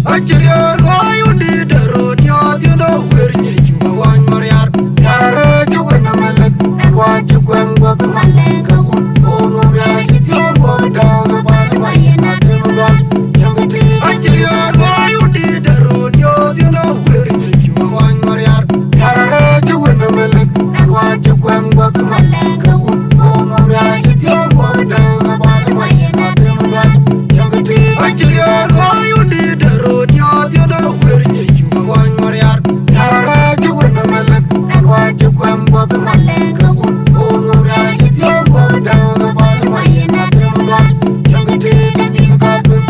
Acï riɔ̈ɔ̈r ɣɔɔc wun dït ë röt nyɔɔth, yïn ë wër nyic, wä wany mariar. Yar arëëc cï wën ë Malek, ɛn wä cï kuɛm guɔ̈p ë Malek ke wun, bɔ̈ ŋö rial cï thiɔ̈k guɔ̈p ë dɔ̈ɔ̈k ë pal wä yen atem lual. Cäŋ ë tïït acï riɔ̈ɔ̈k ɣɔɔc wun dït ë röt nyɔɔth, yïn ë wër nyic, wä wany mariar. Yar arëëc cï wën ë Malek, ɛn wä cï kuɛm guɔ̈p ë Malek ke wun, bɔ̈ ŋö rial cï thiɔ̈k guɔ̈p ë dɔ̈ɔ̈k ë pal wä yen atem lual. Cäŋ ë tïït acï riɔ̈ɔ̈k ɣɔɔc wun dït ë röt nyɔɔth, yïn ë wër nyic, wä wany mariar. Yar arëëc cï wën ë Malek, ɛn wä cï kuɛm guɔ̈p ë Malek ke wun, bɔ̈ ŋö rial cï thiɔ̈k guɔ̈p ë dɔ̈ɔ̈k ë pal wä yen atem lual. Cäŋ ë tïït ë mïth ka tueŋ,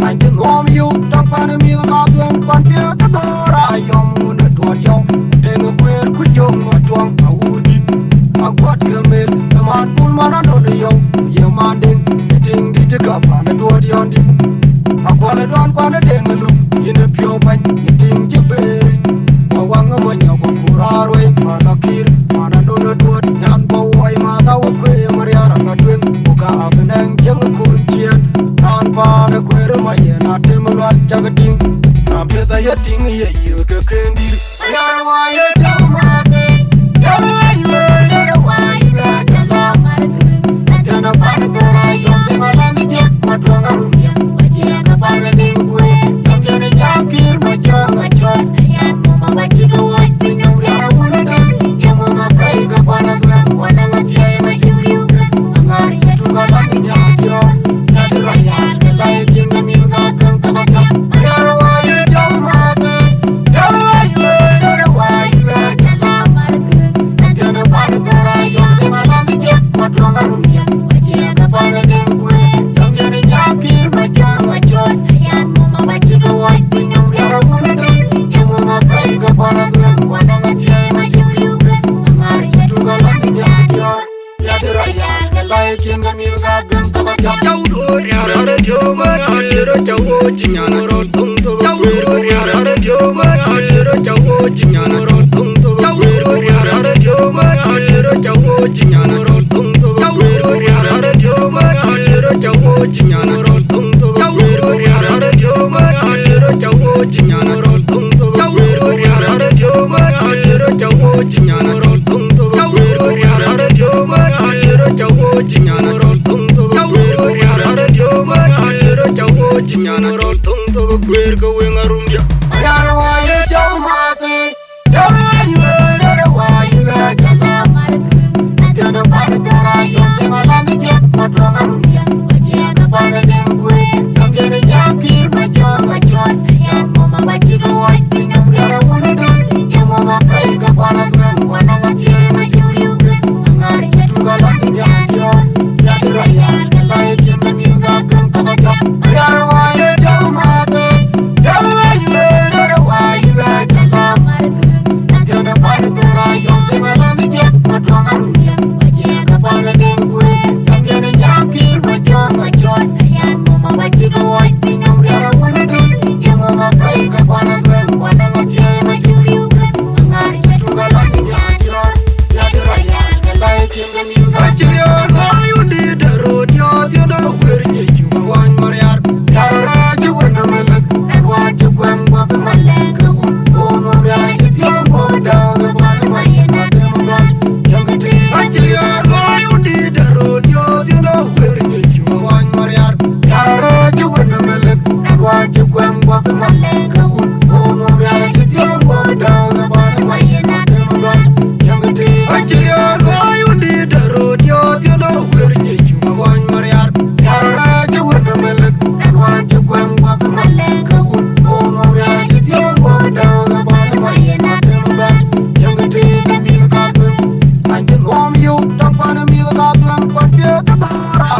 an cï nuɔɔm yök, tɔŋ pan ë mïth ka tueŋ, kuan piɛth ë thɔɔr ayɔm wun ë duɔt yɔm. Deŋ ë kueer ku jök ma tuɔŋ awuudït, aguɔt ke mel ë man bul man adon ë yɔm. Ye man Deŋ, ë tiŋ dït ë ka pan ë duɔt yɔndït. Akuɔl ë duan kuan ë Deŋ ë luk, yïn ë piɔ̈u bäny, yï tiŋ cï bëëri. Wa waŋ ë mony akuur aruei, man akïr, man adon ë duöt, nyan bɔ̈ wuɔi, ma dhau ë kuëë, mariar aka tueŋ, ku ka abï nɛŋ cieŋ ë kun ciëën. Raan paan ë kueer ë Mayen atem lual cak tïŋ. Raan piɛth aye tïŋ ye yïl ke kën dïr.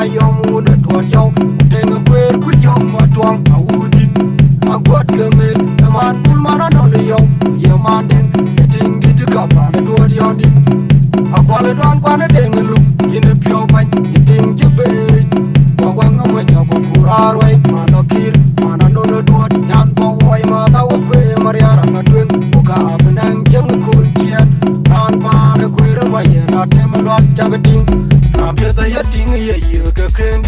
Ayɔm wun ë tuɔt yɔu, deŋ ë kueer ku jɔm atuɔŋ awudit. Aguɔt ke mel ë man bul man anɔl yɔu, ye man deŋ ë tiŋ dït ë kapan ë tuɔt yɔu dït. Akuɔl ë duan kuan ë deŋ ë luk, yïn ë piɔ̈u bäny, yï tiŋ cï beeric. Wa waŋ ë wec aku kuur aruɛi, man ɔ kïr, man anɔl ë tuɔt, nyan bɔ wuɔi ma dhau ë kueer mariar an atueŋ. Ku ka bï nɛŋ cieŋ ë kuur ciɛɛn, raan paan ë kueer ë ma yen atem ë luak cak ë tiŋ. Raan piɛth aya tiŋ ë ye yïr ke ken